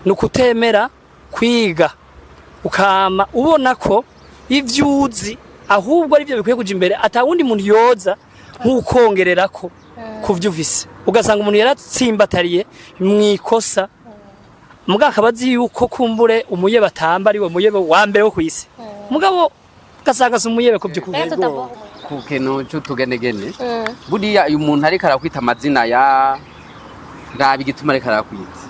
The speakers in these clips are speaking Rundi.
Ni ukutemera kwiga, ukama ubona ko ivyo uzi ahubwo ari byo bikwiye kuja imbere, ata wundi muntu yoza nk'ukongererako ku vyo ufise. Ugasanga umuntu yaratsimbatariye mw'ikosa, mugabo akaba azi yuko kumbure umuyebe atamba ari we muyebe wa mbere wo kw'isi, mugabo ugasanga si umuyebe ku vy'ukuri. Rero tutavuga. Ku kintu c'utugenegene, buriya uyu muntu ariko arakwita amazina ya raba igituma ariko arakwita.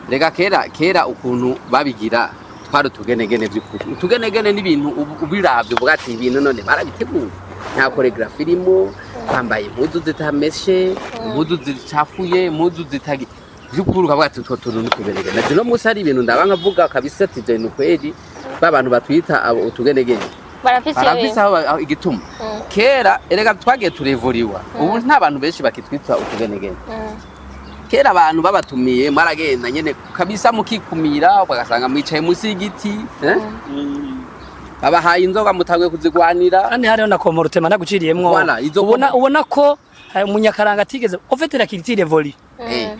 Rega kera kera ukuntu babigira, twari utugenegene vy'ukuri. Utugenegene n'ibintu ubiravye uvuga ati ibintu none barabiteguye, nta chorégraphie irimo, twambaye impuzu zitameshe, impuzu zicafuye, impuzu zitagi vy'ukuri, ukavuga ati utwo tuntu n'utugenegene. Na uno munsi hari ibintu ndaba nkavuga kabisa ati ivyo bintu kweri ba bantu batwita abo utugenegene barafise iyo barafise bintu. aho igituma. Kera erega twagiye turevuriwa, ubu nta bantu benshi bakitwita utugenegene. Kera abantu babatumiye mwaragenda nyene kabisa mukikumira, ugasanga mwicaye munsi y'igiti, eh? Babahaye inzoga mutanguye kuzigwanira. Kandi hariho na comportement naguciriyemwo. Voilà, izo Ubona, ubona ko umunyakaranga atigeze, en fait la culture évolue.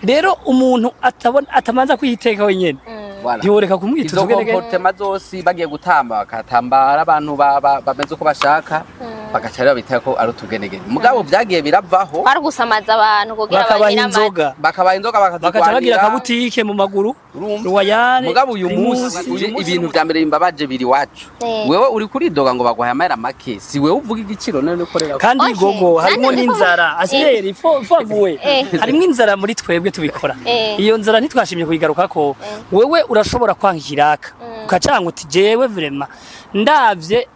Rero umuntu atabona, atamanza kwiteka wenyene, Voilà. ntiworeka kumwita Izo utugenegene. comportement zose, bagiye gutamba bakatambara abantu bameze uko bashaka, bagaca rero babita ko ari utugenegene, mugabo vyagiye biravaho. Kwari gusamaza abantu kugira Bakabaha bagire amata. inzoga, bakabaha inzoga, bakaca bagira bakazigwanira. akabutike mu maguru. Urumva? Royale. Mugabo uyu Primus. munsi ibintu vya mbere bimbabaje biri iwacu. Wewe uri kuridoga ngo baguhaye amahera make, si wewe uvuga igiciro none ukorera. Kandi gogo harimo Nanjye n'inzara asireri fo avouer. Harimo inzara muri twebwe tubikora. Iyo nzara ntitwashimye kuyigarukako. Wewe urashobora kwanga ikiraka, ukacanga uti jewe vraiment ndavye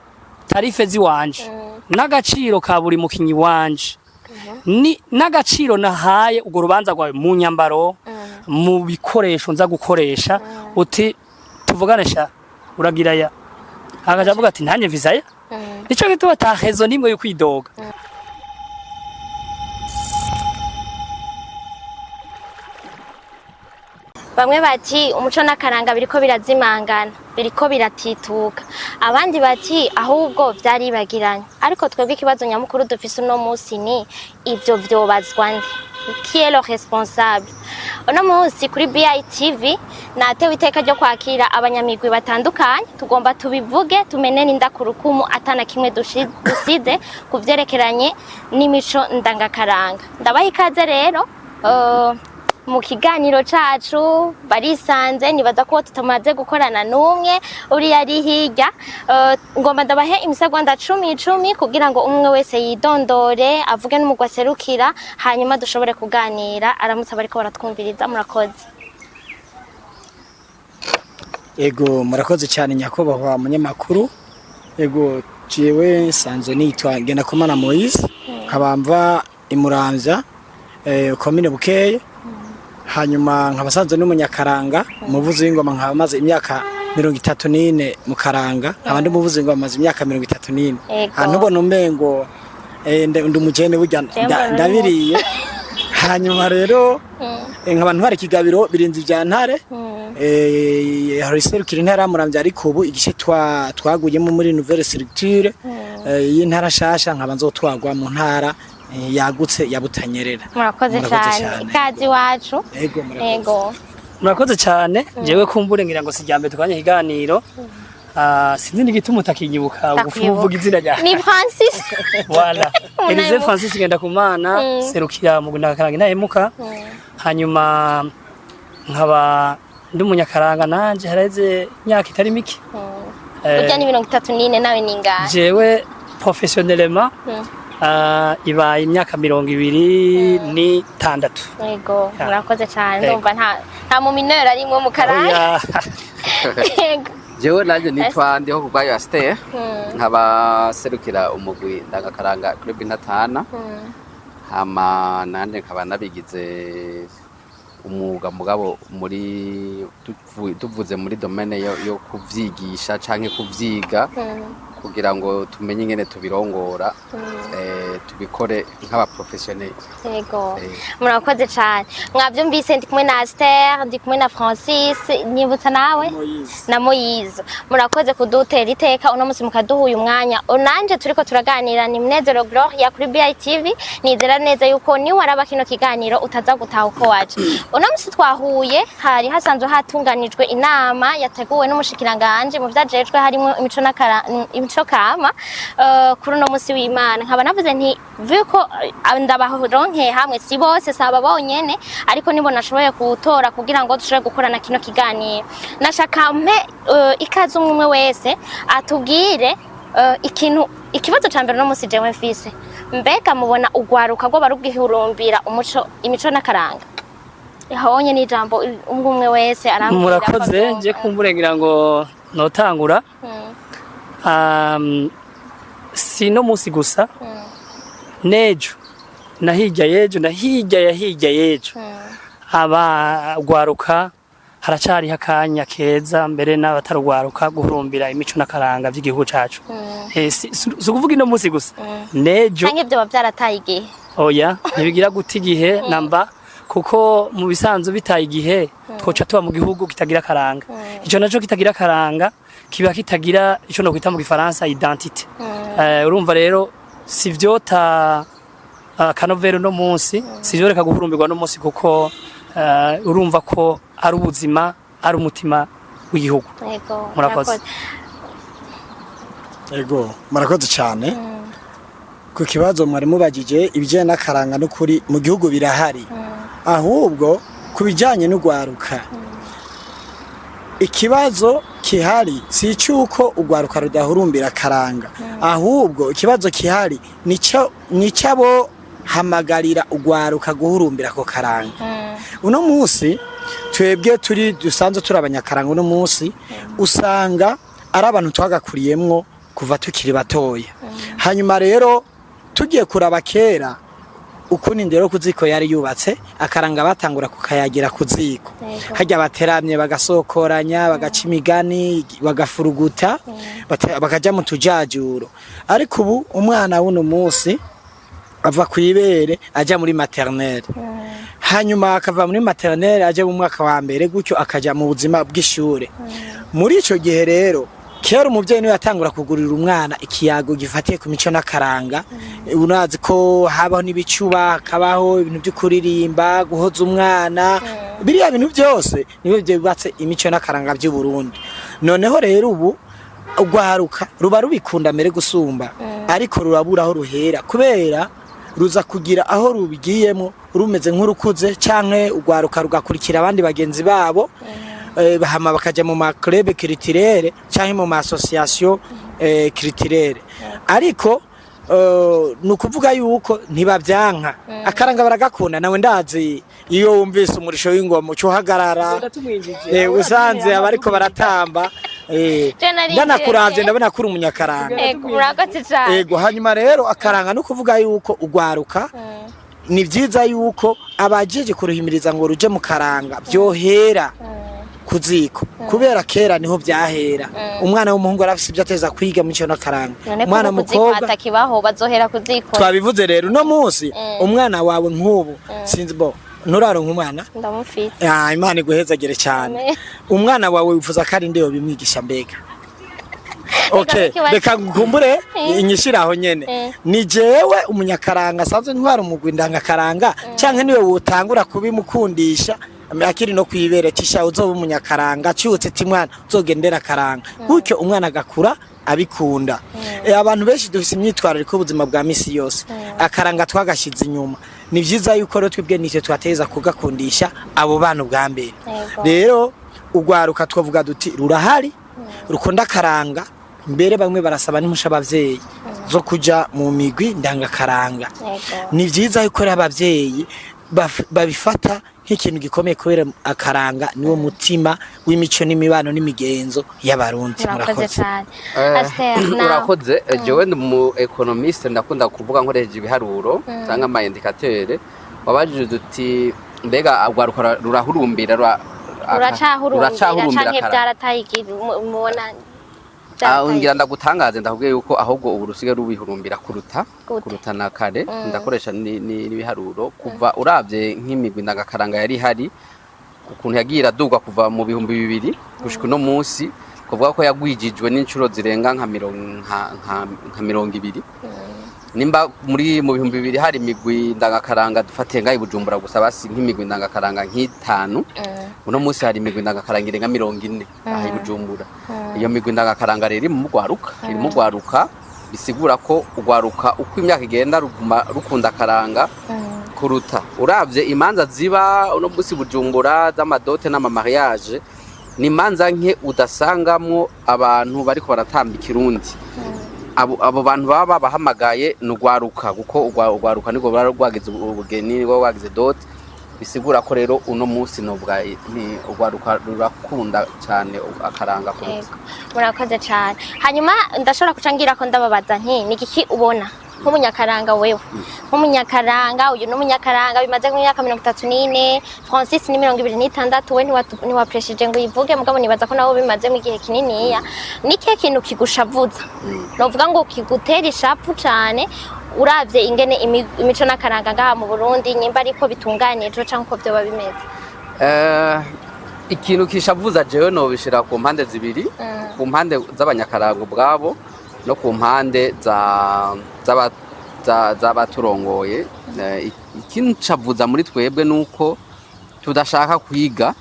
tarif ziwanje n'agaciro ka buri mukinyi wanje ni n'agaciro nahaye urwo rubanza rwawe mu nyambaro, mu bikoresho nza gukoresha, uti tuvugane sha, uragira ya, akaja avuga ati ntanjye mvise aya. Nico gituma ata raison nimwe yo kwidoga. Bamwe bati umuco n'akaranga biriko birazimangana, biriko biratituka, abandi bati ahubwo vyaribagiranye. Ariko twebwe ikibazo nyamukuru dufise uno munsi ni ivyo vyobazwa nde? Qui est le responsable? Uno munsi kuri BITV natewe iteka ryo kwakira abanyamigwi batandukanye. Tugomba tubivuge, tumenene inda ku rukumu, atana kimwe dusize ku vyerekeranye n'imico ndangakaranga. Ndabaha ikaze rero mu kiganiro cacu. Barisanze, nibaza ko tutamaze gukorana n'umwe uriya ari hirya. Ngomba ndabahe imisegonda cumi icumi kugira ngo umwe wese yidondore, avuge n'umugwi aserukira, hanyuma dushobore kuganira, aramutse abariko baratwumviriza. Murakoze. Ego, murakoze cyane nyakubahwa munyamakuru. Ego, jewe nsanzwe nitwa Ngendakumana Moise, nkaba mva imuramvya, komine Bukeye, hanyuma nkaba nsanzwe n'umunyakaranga, umuvuzi w'ingoma, nkaba maze imyaka 34 mu karanga, nkaba ndi umuvuzi w'ingoma maze imyaka 34. Ahantu ubona umengo ndi umujene burya. Jewe mbona uri Ndabiriye. Hanyuma rero nkaba ntwara ikigabiro Birinzi vya Ntare. Hari iserukira intara ya Muramvya, ariko ubu igice twaguyemo muri nouvelle structure y'intara shasha, nkaba nzotwagwa mu ntara yagutse ya Butanyerera. Murakoze cyane, ikaze iwacu. Ego, murakoze. Ego. Murakoze cyane. Jewe kumbure ngira ngo sijyambere tukanye ikiganiro. Ah, sinzi n'igituma utakinyibuka. Ndakwibuka. Uvuga izina ryawe. Ni Francis. Voilà. Unahemuka. Elize Francis Ngendakumana, serukira mu Ndangakaranga Intahemuka, hanyuma nkaba ndi umunyakaranga nanje haraheze imyaka itari mike. Burya ni 34, nawe ni ingahe? Jewe professionnellement ibaye imyaka 26. Yego. Ya. Murakoze cyane. Yego. Ndumva nta mu mineur arimwe mu karanga. Oya. Yego. Jewe nanje nitwa Ndiho Kubwayo Aster, nkaba serukira umugwi ndangakaranga Club Intatana. Hama nanje nkaba nabigize umwuga, mugabo muri tuvuze muri domaine yo kuvyigisha canke kuvyiga kugira ngo tumenye ingene tubirongora. Tubikore nk'abaprofessionnel. Yego. Murakoze cyane. Mwabyumvise, ndi kumwe na Aster, ndi kumwe na Francis, nyibutsa nawe Moise. na Moyize. Murakoze kudutera iteka uno munsi mukaduha uyu mwanya. Onanje turiko turaganira ni Munezero Gloria kuri BITV. Nizera neza yuko ni waraba kino kiganiro utaza gutaha uko waje. Uno munsi twahuye hari hasanzwe hatunganijwe inama yateguwe n'umushikiranganje mu vyajejwe harimo imico n'akara imico kama, kuri uno munsi w'Imana. Nkaba navuze nti vu ko ndabaronkeye hamwe, si bose, saba bonyene, ariko nibo nashoboye kutora kugira ngo dushobore gukorana kino kiganiro. Nashaka mpe ikaze umwe umwe wese atubwire ikintu. Ikibazo ca mbere no munsi jewe mfise: mbega mubona ugwaruka rwo barubwihurumbira umuco, imico n'akaranga? Habonye n'ijambo umwe umwe wese arambwira ko Murakoze. avyumva. Nje kumbure ngira ngo notangura. Si no munsi gusa, nejo na hirya y'ejo na hirya ya hirya y'ejo, abagwaruka haracariho akanya keza, mbere n'abatarugwaruka, guhurumbira imico n'akaranga vy'igihugu cacu. Si ukuvuga ino munsi gusa, nejo. Canke ivyo biba vyarataye igihe? Oya, ntibigira guta igihe namba, kuko mu bisanzwe bitaye igihe twoca tuba mu gihugu kitagira akaranga. Ico naco kitagira akaranga kiba kitagira ico no kwita mu gifaransa identité. Urumva rero si vyota akanovera no munsi, si vyoreka guhurumbirwa no munsi, kuko urumva ko ari ubuzima, ari umutima w'igihugu. Yego. Murakoze. Ego, murakoze cyane. Ku kibazo mwari mubagije, ibijyanye n'akaranga n'ukuri mu gihugu birahari. Ahubwo ku bijyanye n'ugwaruka, ikibazo kihari si icy'uko ugwaruka rudahurumbira akaranga, ahubwo ikibazo kihari nico nicabo hamagarira ugwaruka guhurumbira ako karanga. Uno munsi twebwe turi dusanzwe turi abanyakaranga, uno munsi usanga ari abantu twagakuriyemwo kuva tukiri batoya. Hanyuma rero tugiye kuraba kera ukuntu indero ku ziko yari yubatse, akaranga batangura kukayagira ku ziko. Harya bateramye bagasokoranya, bagaca imigani, bagafuruguta, bakaja mu tujajuro. Ariko ubu umwana w'uno munsi ava kw'ibere aja muri maternelle, hanyuma akava muri maternelle aja mu mwaka wa mbere, gutyo akaja mu buzima bw'ishure. Muri ico gihe rero, kera umuvyeyi niwe yatangura kugurira umwana ikiyago gifatiye ku mico n'akaranga. Urazi ko habaho n'ibicuba, hakabaho ibintu byo kuririmba, guhoza umwana. Biriya bintu byose nibyo byubatse imico n'akaranga by'u Burundi. Noneho rero ubu urwaruka ruba rubikunda mbere gusumba, ariko rurabura aho ruhera, kubera ruza kugira aho rubigiyemo rumeze nk'urukuze, canke urwaruka rugakurikira abandi bagenzi babo, bahama bakaja mu ma club culturel canke mu ma association culturelle. Ariko ni ukuvuga yuko ntibavyanka, akaranga baragakunda. Nawe ndazi iyo wumvise umurisho w'ingoma uca uhagarara, usanze abariko baratamba. Je nari Ndanakuravye ndabona ko uri umunyakaranga. Ego, murakoze cyane. Ego, hanyuma rero akaranga no kuvuga yuko ugwaruka ni vyiza yuko abajeje kuruhimiriza ngo ruje mu karanga vyohera ku ziko, kubera kera niho vyahera. Umwana w'umuhungu arafise ivyo ateza kwiga mu ico n'akaranga. None ko Umwana ubu kuziko mukobwa hatakibaho, bazohera kuziko? Twabivuze rero, uno munsi umwana wawe nk'ubu, sinzi bo nturaronka umwana? Ndamufite. Ah, Imana iguhezagire cyane. Amen. Umwana wawe wifuza ko ari nde yobimwigisha mbega? Okay, Reka reka ngukumbure inyishira aho nyene. Ni jewe umunyakaranga asanzwe ntwara umugwi ndangakaranga, canke niwe wotangura kubimukundisha akiri no kwibere, tisha uzoba umunyakaranga cyutse, ti mwana uzogendera akaranga, gutyo umwana agakura abikunda. Abantu benshi dufise imyitwarariko y'ubuzima bwa misi yose, akaranga twagashize inyuma. Ni vyiza yuko rero twebwe nitwe twateza kugakundisha abo bana ubwa mbere. Rero ugwaruka twavuga duti rurahari rukunda akaranga, mbere bamwe barasaba n'impusha abavyeyi zo kuja mu migwi ndangakaranga. Ni vyiza yuko rero abavyeyi babifata nk'ikintu gikomeye, kubera akaranga niwo mutima w'imico n'imibano n'imigenzo y'Abarundi. Murakoze Murakoze. cyane. Aster, nawe. Urakoze. Jewe ndi umu économiste, ndakunda kuvuga nkoresheje ibiharuro cyangwa ama indicateur. Wabajije duti mbega urwaruka rurahurumbira Ruracahurumbira ruracahurumbira canke akaranga? byarataye igihe mubona? Byarataye. Ngira ndagutangaze, ndakubwiye yuko ahubwo ubu rusigaye rubihurumbira kuruta Gute? kuruta na kare. Ndakoresha n'ibiharuro kuva uravye nk'imigwi ndangakaranga yari ihari, ukuntu yagiye iraduga kuva mu 2000 gushika uno munsi, kuvuga ko yagwijijwe n'inshuro zirenga nka 20. Nimba muri mu 2000 hari imigwi ndangakaranga, dufatiye ngaho i Bujumbura gusa, basi nk'imigwi ndangakaranga nk'itanu, uno munsi hari imigwi ndangakaranga irenga 40 aha i Bujumbura. Iyo migwi ndangakaranga rero iri mu rwaruka, bisigura ko urwaruka uko imyaka igenda ruguma rukunda akaranga kuruta. Uravye imanza ziba uno munsi i Bujumbura z'ama dot n'ama mariage, ni imanza nke udasangamwo abantu bariko baratamba ikirundi. Abo bantu baba babahamagaye ni urwaruka, kuko urwaruka nirwo ruba rwagize ubugeni, nirwo rwagize dot. Bisigura ko rero uno munsi nobwa ni urwaruka rurakunda cyane akaranga kuruta. Yego, murakoze cyane. Hanyuma ndashobora kuca ngira ko ndababaza nti: ni igiki ubona nk'umunyakaranga, wewe nk'umunyakaranga, uyu n'umunyakaranga bimaze nk'imyaka 34, Francis ni 26, we ntiwapreshije ngo uyivuge, mugabo nibaza ko nawe bimaze mu gihe kininiya. Ni ikihe kintu kigushavuza, novuga ngo kigutera ishapu cane, uravye ingene imico n'akaranga ngaha mu Burundi, nyimba ariko bitunganijwe canke uko vyoba bimeze? Ikintu kishavuza jewe nobishira ku mpande zibiri, ku mpande z'abanyakaranga ubwabo no ku mpande z'abaturongoye. Ikincavuza muri twebwe nuko tudashaka kwiga,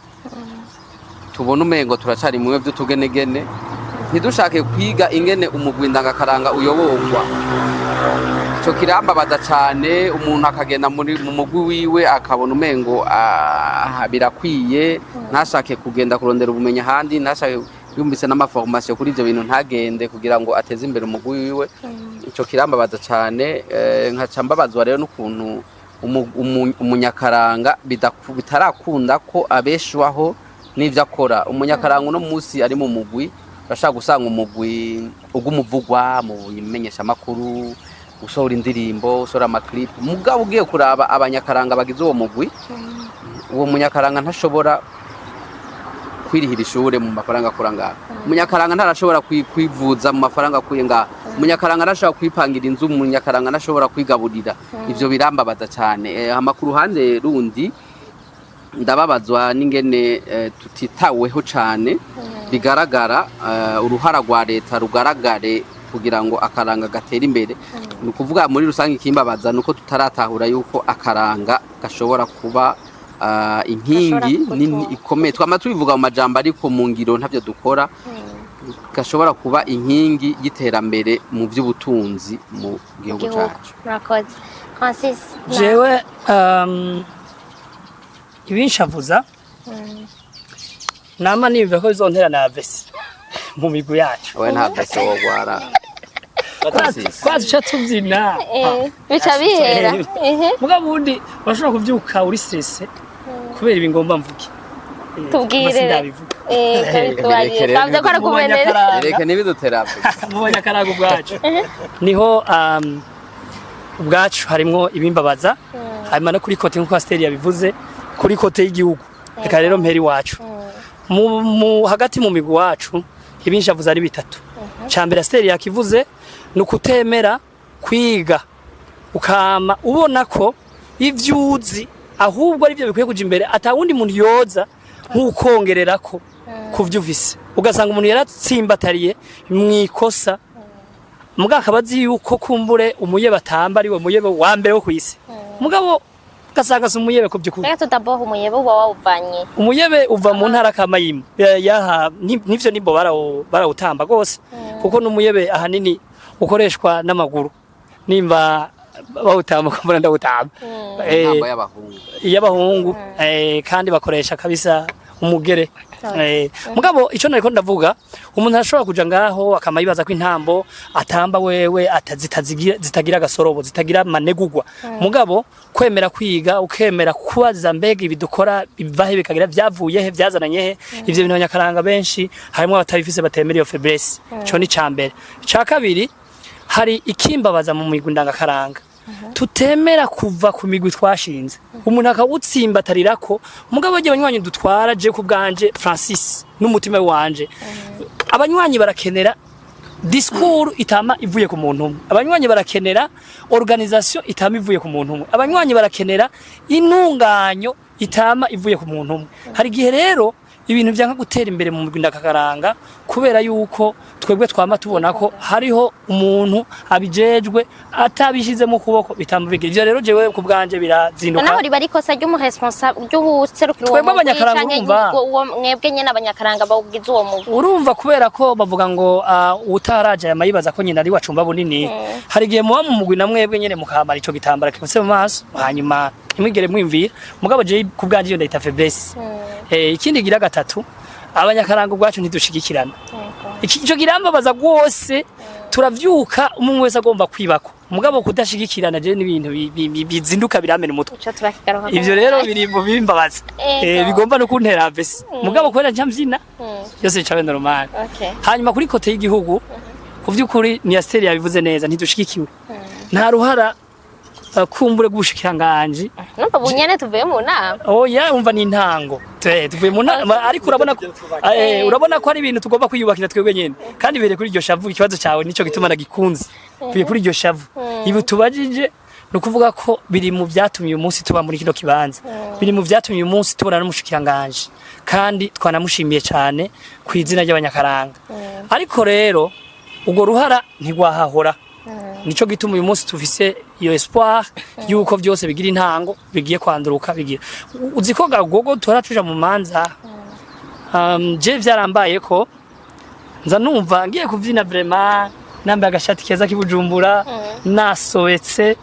tubona umengo turacari mumwe vy'utugenegene, ntidushake kwiga ingene umugwi ndangakaranga uyoborwa. Ico kirambabaza cane. Umuntu akagenda mu mugwi wiwe akabona umengo birakwiye, ntashake kugenda kurondera ubumenyi ahandi, ntashake, yumvise n'ama formation kuri ivyo bintu ntagende kugira ngo ateze imbere umugwi wiwe. Ico kirambabaza cane. Nkaca mbabazwa rero n'ukuntu umunyakaranga bitarakunda ko abeshwaho n'ivyo akora. Umunyakaranga uno munsi ari mu mugwi, urashaka gusanga umugwi ugumuvugwa mu bimenyeshamakuru, usohora indirimbo, usohora ama clip, mugabo ugiye kuraba abanyakaranga bagize uwo mugwi, uwo munyakaranga ntashobora kwirihira ishure mu mafaranga akura ngaha, umunyakaranga ntarashobora kwivuza mu mafaranga akuye ngaha, umunyakaranga ntashobora kwipangira inzu, umunyakaranga ntashobora kwigaburira. Ivyo birambabaza cane. Hama ku ruhande rundi ndababazwa n'ingene tutitaweho cane bigaragara, uruhara rwa leta rugaragare kugira ngo akaranga gatere imbere. Ni ukuvuga muri rusange ikimbabaza ni uko tutaratahura yuko akaranga gashobora kuba inkingi Gashobora nini kugutunga. ikomeye. Twama tubivuga mu majambo ariko mu ngiro ntavyo dukora. Gashobora kuba inkingi y'iterambere mu by'ubutunzi mu gihugu gihugu cacu. Murakoze. Francis Jewe ibinshavuza nama niyumva ko bizontera na AVC mu migwi yacu. We nta vese wogwara. Kwazi uca tubyina. Bica bihera. Mugabo ubundi urashobora kuvyuka uri stressé kubera ibi ngomba mvuge. Tubwire. Sindabivuga. Kabitubarire. Birekere. Twavuze ko ari Mu kumenera. banyakaranga. Reka ntibiduterape. Mu banyakaranga ubwacu niho ubwacu harimwo ibimbabaza, hanyuma no kuri côté, nk'uko Pasiteri yabivuze, kuri côté y'igihugu. Reka rero mpera iwacu mu hagati mu migwi wacu, ibinshavuza ari bitatu. Ca mbere Asiteri yakivuze, ni ukutemera kwiga, ukama ubona ko ivyo uzi ahubwo ari byo bikwiye kuja imbere, ata wundi muntu yoza nk'ukongererako ku vyo ufise. Ugasanga umuntu yaratsimbatariye mw'ikosa, mugabo akaba azi yuko kumbure umuyebe atamba ari we muyebe wa mbere wo kw'isi, mugabo ugasanga si umuyebe ku vy'ukuri. Reka tutaboha, umuyebe uba wawuvanye? Umuyebe uva mu ntara Kamayima. Yaha nivyo nimbo barawutamba gose, kuko n'umuyebe ahanini ukoreshwa n'amaguru. Nimba bawutamba kumbura ndawutamba. Intambo y'abahungu. Iy'abahungu, kandi bakoresha kabisa umugere. Mugabo ico nariko ndavuga, umuntu arashobora kuja ngaho akama yibaza ko intambo atamba wewe atazitazigira, zitagira agasorobo, zitagira manegugwa. Mugabo kwemera kwiga, ukemera kubaza: mbega ibi dukora bivahe, bikagira vyavuye he, vyazananye he? Ivyo bintu abanyakaranga benshi harimwo abatabifise, batemera iyo faiblesse. Ico ni cambere. Ica kabiri, hari ikimbabaza mu migwi ndangakaranga: tutemera kuva ku migwi twashinze, umuntu akawutsimbatarira. Mugabo bagiye abanywanyi dutwara, je ku bwanje Francis n'umutima wanje, abanywanyi barakenera. Discours itama ivuye ku muntu umwe, abanywanyi barakenera organisation itama ivuye ku muntu umwe, abanywanyi barakenera intunganyo itama ivuye ku muntu umwe. Hari igihe rero ibintu byanka gutera imbere mu mugwi ndakaranga kubera yuko twebwe twama tubona ko hariho umuntu abijejwe atabishizemo ukuboko, bitamba bigira. Ivyo rero jewe ku bwanje birazinduka. Naho riba ari ikosa ry'umuresponsable, ry'uwuserukira uwo Twebwe mugwi abanyakaranga, canke urumva. uwo mwebwe nyene abanyakaranga bawugize uwo mugwi? Urumva, kubera ko bavuga ngo utaraje aya yibaza ko nyina ari wacumba bunini. Hari igihe muba mu mugwi na mwebwe nyene mukamara ico gitambara kifutse mu maso, hanyuma ntimwigere mwimvira. Mugabo je ku bwanje iyo ndayita faiblesse. Ikindi gira gatatu, abanyakaranga ubwacu ntidushigikirana. Iki ico kirambabaza rwose. Turavyuka umwe wese agomba kwibako, mugabo kudashigikirana je n'ibintu bizinduka biramena umutwe. Ico turakigaruka. Ivyo rero biri mu bimbabaza. Bigomba no kuntera vesi, mugabo kubera nca mvyina byose bica normal. Hanyuma kuri côté y'igihugu, ku vy'ukuri Minisiteri yabivuze neza, ntidushigikiwe, nta ruhara kumbure rw'ubushikiranganji. Numva ubu nyene tuvuye mu nama. Oya, umva, ni intango. Tuvuye mu nama, ariko urabona ko ari ibintu tugomba kwiyubakira twebwe nyene, kandi bere kuri iryo shavu. Ikibazo cyawe nico gituma nagikunze, tuvuye kuri iryo shavu. Ibi tubajije ni ukuvuga ko biri mu vyatumye uyu munsi tuba muri kino kibanza, biri mu vyatumye uyu munsi tubona n'umushikiranganji, kandi twanamushimiye cyane ku izina ry'abanyakaranga. Ariko rero urwo ruhara ntigwahahora. Nico gituma uyu munsi tufise iyo espoir yuko byose bigira intango, bigiye kwanduruka bigira. Uzi ko gagogo tuhora tuja mu manza, je vyarambaye ko nza numva ngiye kuvyina vraiment, nambaye agashati keza k'ibujumbura, nasobetse,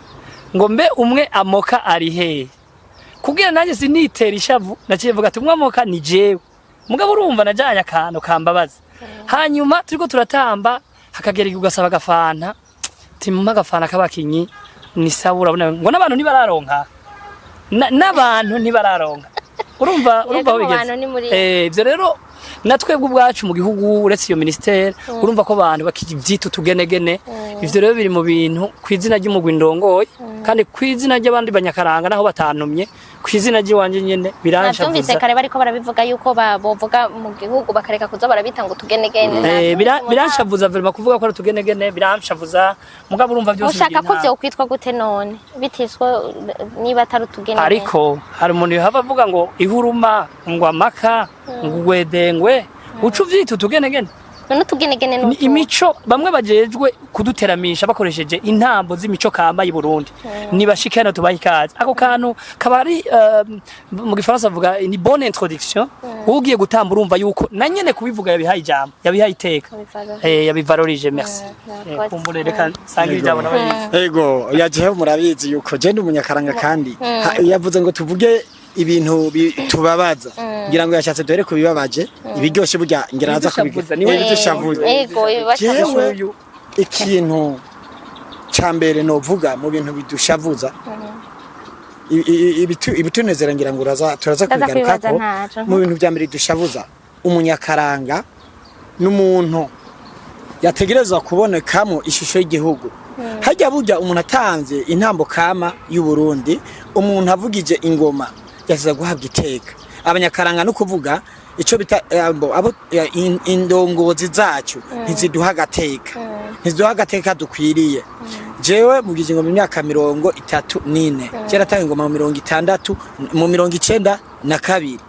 ngo mbe umwe amoka ari hehe? Kugira nanjye sinitera ishavu, naciye mvuga ati umwe amoka ni jewe. Mugabo urumva najanye akantu kambabaza. Hanyuma turiko turatamba, hakagera igihe ugasaba agafanta, timumpa agafanta k'abakinyi, ni sawa. Urabona ngo n'abantu ntibararonka, n'abantu ntibararonka. Urumva aho Yego, mu bigeze. bantu ni muri- Ivyo rero na twebwe ubwacu mu gihugu, uretse iyo ministère, urumva ko abantu bakivyita utugenegene. Ivyo rero biri mu bintu ku izina ry'umugwi ndongoye, kandi ku izina ry'abandi banyakaranga naho batantumye, ku izina ry'iwanje nyene Navyumvise. biranshavuza. Kare bariko barabivuga yuko bovuga mu gihugu bakareka kuza barabita ngo utugenegene. Navyumvise mu nama. Biranshavuza vraiment kuvuga ko ari utugenegene, biranshavuza. Mugabo urumva byose Ushaka bigira ko intango. vyokwitwa gute none bitiswe niba atari utugenegene? Ariko hari umuntu yohava avuga ngo ihuruma, ngo amaka, ngo ugwedengwe, uca uvyita utugenegene? None utugenegene Ni n'utu imico bamwe bajejwe kuduteramisha bakoresheje intambo z'imico kama y'u Burundi. Nibashike hano tubahe ikaze. Ako kantu kaba ari mu gifaransa bavuga ni bonne introduction. Ugiye gutamba urumva yuko na nyene kubivuga yabihaye ijambo, yabihaye iteka. Yabivalorije. Merci. Murakoze. Kumbure reka sangira ijambo n'abayizi. Ego, yajeho murabizi yuko je ndi umunyakaranga, kandi yavuze ngo tuvuge ibintu tubabaza, ngira ngo yashatse duhere ku bibabaje, ibiryoshe burya ngira aza Ibidushavuza, kubigira. niwe. Ibidushavuza. Ego, ibibashavuza. Jewe ikintu ca mbere novuga mu bintu bidushavuza, ibitunezera ngira ngo uraza turaza Ndaza kubigarukako. kubibaza ntaco. Mu bintu vya mbere dushavuza, umunyakaranga n'umuntu yategerezwa kubonekamo ishusho y'igihugu. Hajya burya umuntu atanze intambo kama y'u Burundi, umuntu avugije ingoma, yasiza guhabwa iteka. Abanyakaranga no kuvuga ico bita abo indongozi zacu ntiziduha agateka, ntiziduha agateka dukwiriye. Jewe mvugije ingoma imyaka 34. Kera atanga ingoma mu 60, mu 92.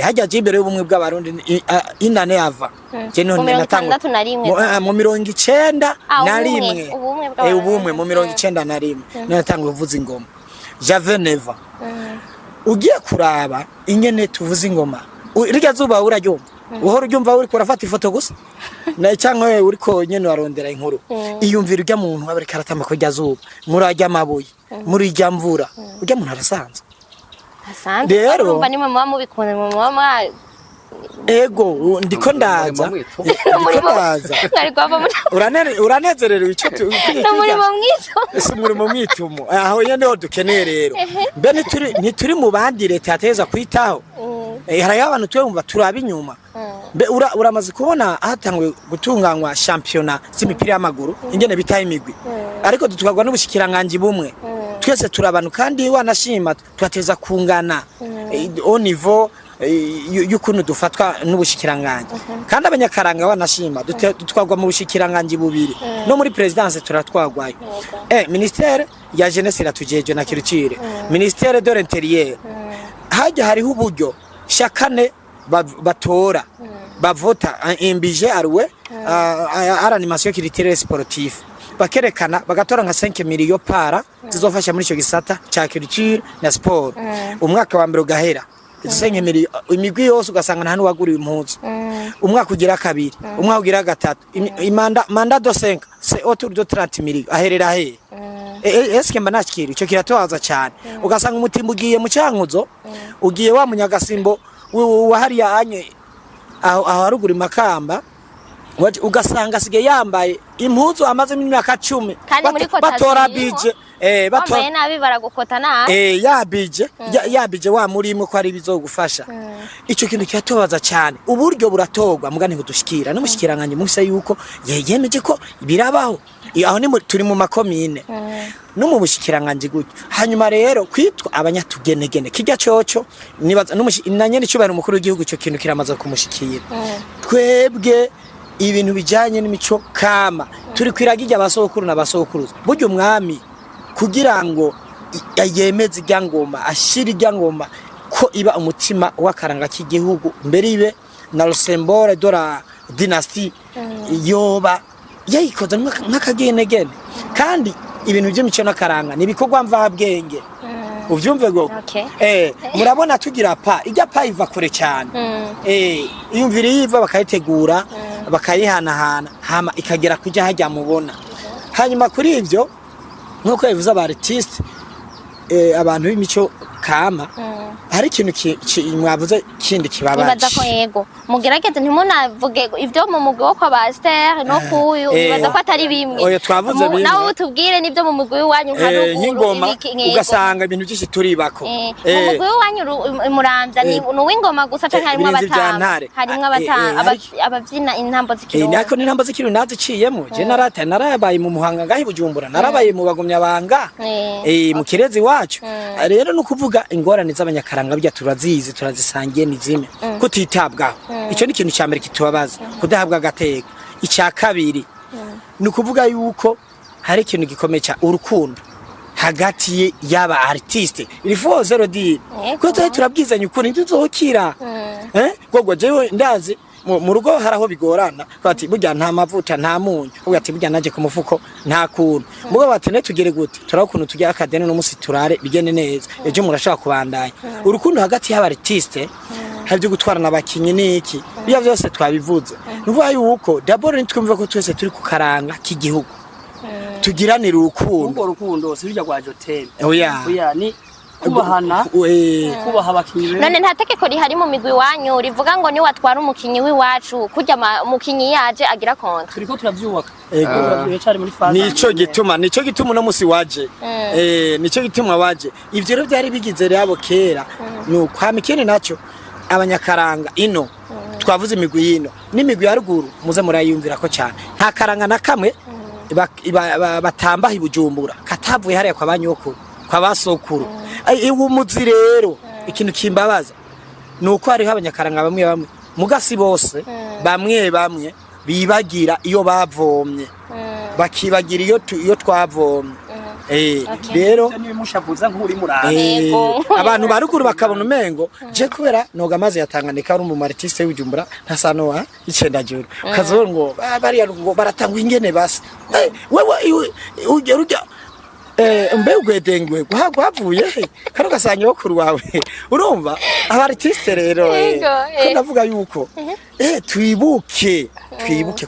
Hajya je imbere y'ubumwe bw'abarundi inane ava je Mu none 61. Mu 91. Ah, ubumwe, ubumwe bw'abarundi. Ubumwe mu 91 natanga kuvuza ingoma, j'avais 9 ans. Ugiye kuraba ingene tuvuza ingoma, rirya zuba uraryumva, uhora uryumva uriko urafata ifoto gusa na cyangwa wewe uriko nyene warondera inkuru. Iyumvira urya muntu aba ariko aratamba ko irya zuba, muri arya mabuye, muri irya mvura, urya muntu arasanzwe. Asanzwe. Rero- Urumva nimwe muba mubikunze, mwe muba mwa Ego, ndiko ndaza. Umurimo Ndiko Umurimo ndaza. mwari kwava muri Uranezererewe icyo n'umurimo mwiza. Si umurimo mwitumo, aho nyene niho dukeneye rero. Mbe ntituri mu bandi leta yateza kwitaho? Hariho abantu twumva turaba inyuma. Mbe uramaze kubona hatanguye gutunganywa shampiyona z'imipira y'amaguru, ingene bitaho imigwi, ariko dutwarwa n'ubushikiranganji bumwe. Twese turi abantu, kandi wanashima twateza kungana au niveau y'ukuntu dufatwa n'ubushikiranganje. Kandi abanyakaranga banashima dutwarwa mu bushikiranganje bubiri, no muri présidence turatwagwayo. Ministère ya jeunesse iratujejwe na culture, ministère de l'intérieur. Hajya hariho uburyo shakane batora, bavota un budget alloué à l'animation culturelle sportive, bakerekana bagatora nka 5 millions para zizofasha muri ico gisata ca culture na sport. Umwaka wa mbere ugahera, izo 5 millions imigwi yose ugasanga nta n'uwaguriwe impuzu. Umwaka ugira kabiri, umwaka ugira gatatu, mandat de 5, c'est autour de 30 millions. Aherera he? Eske mba nakira ico kiratobaza cyane. Ugasanga umutimba ugiye mu Cankuzo, ugiye wa munyagasimbo wa hariya anye aho haruguru i Makamba, ugasanga asigaye yambaye impuzu amazemo imyaka 10. Kandi muri kota batora zirimo. budget, batora Wambaye nabi baragukota nabi. Ya budget ya budget wa murimwe ko ari bizogufasha. Ico kintu kiratubabaza cyane. Uburyo buratorwa muga ntibudushikira. N'umushikiranganje musa yuko yemeje ko birabaho. Iyo aho ni turi mu makomine no mu bushikiranganje gutyo. Hanyuma rero kwitwa abanyatugenegene kijya coco nibaza na nyene icubahiro umukuru w'igihugu ico kintu kiramaze kumushikira. Twebwe ibintu bijanye n'imico kama turi kwiraga abasokuru n'abasokuruza. Burya umwami kugira ngo yemeze irya ngoma, ashira irya ngoma ko iba umutima w'akaranga k'igihugu, mbere ibe na le symbole de la dynastie, yoba yayikoze nk'akagenegene. Kandi ibintu by'imico n'akaranga ni ibikorwa mvabwenge, uvyumve go. Murabona tugira pa ijya pa iva kure cyane. Iyumvire yiva bakayitegura, bakayihanahana, hama ikagera kujya hajya mubona. Hanyuma kuri ibyo, nk'uko yabivuze, aba artiste, abantu b'imico kama, hari ikintu mwavuze kindi Nibaza ko kibabaje. Yego, mugerageze ntimunavuge ibyo mu mugwi wo kwa ba Esther no kuyu. Nibaza ko atari bimwe. Oya, twavuze bimwe. Nawe utubwire n'ibyo mu mugwi w'iwanyu nka ruguru Nk'ingoma yego. ugasanga ibintu byinshi turibako. Mu mugwi w'iwanyu Muramvya ni uw'ingoma gusa canke harimwo Ibirinzi vya abatamba? Ntare. Harimwo abatamba, abavyina intambo z'ikirundi? Nako n'intambo z'ikirundi naziciyemo. Je narata narabaye mu Muhanga ngaho i Bujumbura, narabaye mu Bagumyabanga, mu Kirezi iwacu. Rero ni ukuvuga ingorane z'abanyakaranga burya turazizi, turazisangiye, ni zimwe: kutitabwaho. Icyo ni ikintu cya mbere kitubabaza, kudahabwa agateka. Icya kabiri ni ukuvuga yuko hari ikintu gikomeye cya urukundo hagati y'aba artiste. Il faut oser le dire, ko tuba turabwizanya ukuri ntituzokira. Gogo jewe ndazi mu rugo hari aho bigorana, bati burya nta mavuta, nta munyu, uvuga ati burya naje ku mufuko nta kuntu. Mugabo bati ne tugere gute, turaba ukuntu tujya akadeni no musi turare bigende neza, ejo murashobora kubandanya. Urukundo hagati y'aba artiste, hari ibyo gutwarana abakinyi n'iki, biya byose twabivuze. Ni ukuvuga yuko d'abord nitwumva ko twese turi ku karanga k'igihugu, tugiranire urukundo. Urwo rukundo si rujya rwa joteli. Oya. Oya, ni kubahana, kubaha abakinyi rero. None nta tegeko rihari mu migwi iwanyu rivuga ngo niwatwara umukinyi w'iwacu kurya umukinyi yaje agira konta? Turiko turavyubaka. Ego. Turacari muri phase. Nico gituma uno musi waje, nico gituma waje. Ivyo rero byari bigize rero kera ni ukwama. Ikindi naco, abanyakaranga ino twavuze imigwi yino n'imigwi ya ruguru, muze murayiyumvira ko cyane nta karanga na kamwe batambaha i Bujumbura katavuye hariya kwa banyokuru, kwa basokuru. Ai, umuzi rero ikintu kimbabaza ni uko hariho abanyakaranga bamwe bamwe, mugasi bose, bamwe bamwe bibagira iyo bavomye, bakibagira iyo twavomye. Rero N'ibimushavuza nk'uri murara. Yego. Abantu ba ruguru bakabona umengo je kubera noga amazi ya Tanganyika ari umu artiste w'Ibujumbura ntasa no icendajuru, ukazobona ngo bariya ngo baratangwa ingene basa. Wewe ujya rujya mbe ugwedengwe gwavuye he kano gasanga nyokuru wawe. Urumva aba artiste rero, Yego, ko ndavuga yuko twibuke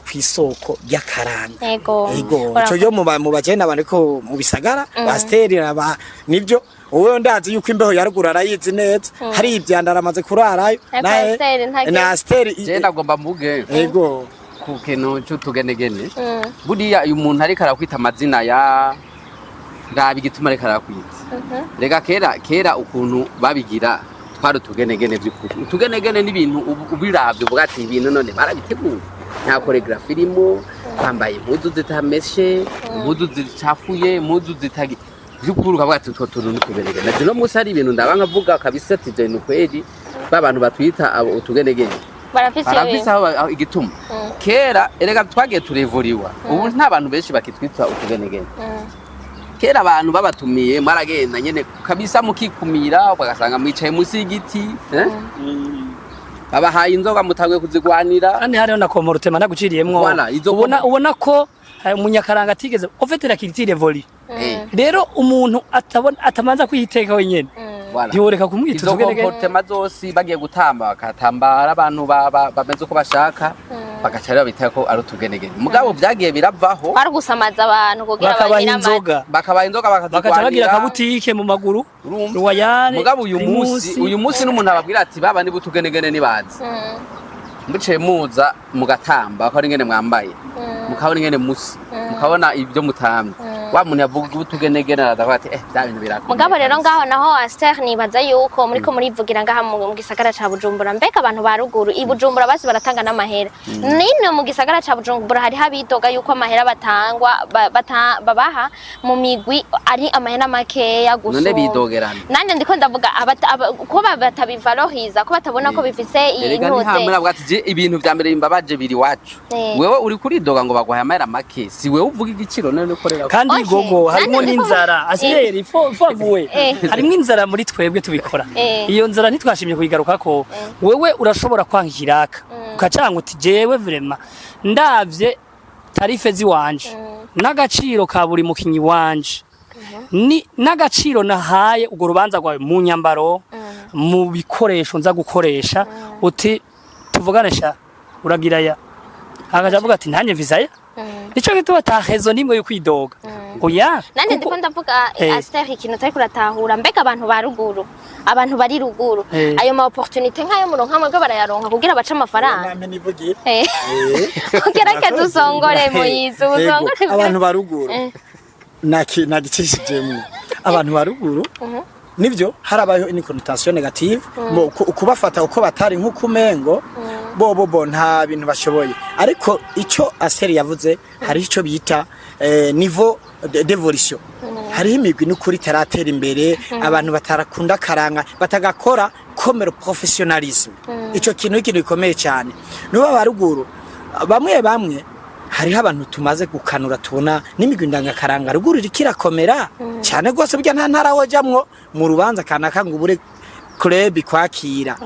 ku isoko ry'akaranga. Yego. Ego, ico yo mu bajene abantu ko mu bisagara basteri aba nivyo. Wowe ndazi yuko imbeho ya ruguru arayizi neza, hari ivyanda aramaze kurarayo. Ariko Asteri ntagira- Na Asteri Je ndagomba mvuge Ego. ku kintu c'utugenegene. Buriya uyu muntu ariko arakwita amazina ya raba igituma ariko arakwita. Rega kera kera ukuntu babigira twari utugenegene by'ukuri. Utugenegene n'ibintu ubiravye uvuga ati ibintu none barabiteguye, nta chorégraphie irimo, bambaye impuzu zitameshe, impuzu zicafuye, impuzu zitagi by'ukuri, ukavuga ati utwo tuntu n'utugenegene. Naje uno munsi hari ibintu ndaba nkavuga kabisa ati je ni ukweri. Ba bantu batwita abo utugenegene Barafise barafise aho igituma. Kera erega twagiye turevuriwa, ubu nta bantu benshi bakitwita utugenegene. Kera abantu babatumiye mwaragenda nyene kabisa mukikumira, ugasanga mwicaye munsi y'igiti, eh? Babahaye inzoga mutanguye kuzigwanira. Kandi hariho na comportement naguciriyemwo. Voilà, izo Ubona ko umunyakaranga atigeze, en fait la culture évolue. Rero umuntu atabona atamanza kwiteka wenyene, Voilà. ntiworeka kumwita Izo utugenegene. comportement zose, bagiye gutamba bakatambara abantu bameze uko bashaka, bagaca rero babita ko ari utugenegene, mugabo vyagiye biravaho. Kwari gusamaza abantu kugira Bakabaha bagire amata. inzoga, Bakabaha inzoga, bakaca bagira bakazigwanira. akabutike mu maguru. Urumva? Royale. Mugabo uyu Primus. munsi, uyu munsi n'umuntu ababwira ati baba niba utugenegene nibazi, muciye muza mugatamba ko ari ingene mwambaye, mukabona ingene musi, mukabona ibyo mutambye, wa muntu yavuga utugenegene araza ati bya bintu birakomeye. Mugabo rero ngaho naho Aster, nibaza yuko muriko murivugira ngaha mu gisagara ca Bujumbura. Mbega abantu ba ruguru i Bujumbura basi baratanga n'amahera? Nino mu gisagara ca Bujumbura hariho abidoga yuko amahera batangwa babaha mu migwi ari amahera makeya None gusumba. bidogerana? Nanje ndiko ndavuga ko batabivaloriza, ko batabona ko bifise Erega ni intuze. hamwe navuga ati je ibintu vya mbere bimbabaje biri iwacu. Wewe uri kuridoga ngo baguhaye amahera make, si wewe uvuga igiciro none ukorera. Kandi Okay. gogo harimo Nanjye n'inzara. Asiyeri favuwe, harimo inzara muri twebwe tubikora. Iyo nzara ntitwashimye kuyigarukako. Wewe urashobora kwanga ikiraka ukacanga uti jewe vraiment ndavye tarif ziwanje n'agaciro ka buri mukinyi wanje ni n'agaciro nahaye urwo rubanza rwawe mu nyambaro, mu bikoresho nza gukoresha, uti tuvugane sha, uragira ya, akaja avuga ati ntanjye mvise aya. Nico gituma atahezo nimwe yo kwidoga, oya. Nanje ndiko ndavuga, Aster, ikintu utari kuratahura. Mbega abantu ba ruguru, abantu bari ruguru, ayo ma opportunité nk'ayo muronka mwebwe barayaronka kugira bace amafaranga? Namwe nivugira. Ugerageze usongore, Moyize, usongore. Yego, abantu ba ruguru, nagicishijemwo abantu ba ruguru, nivyo harabayeho une connotation négative mu kubafata uko batari, nk'uko umengo bo nta bintu bashoboye. Ariko ico Aseri yavuze, hariho ico bita niveau d'évolution. Hariho imigwi n'ukuri itaratera imbere, abantu batarakunda akaranga, batagakora comme le professionnalisme. Ico kintu ni ikintu gikomeye cyane. Nuba ba ruguru bamwe bamwe, hariho abantu tumaze gukanura, tubona n'imigwi ndangakaranga ruguru iriko irakomera cyane rwose. Burya nta ntara wojamwo mu rubanza kanaka ngo ubure club kwakira.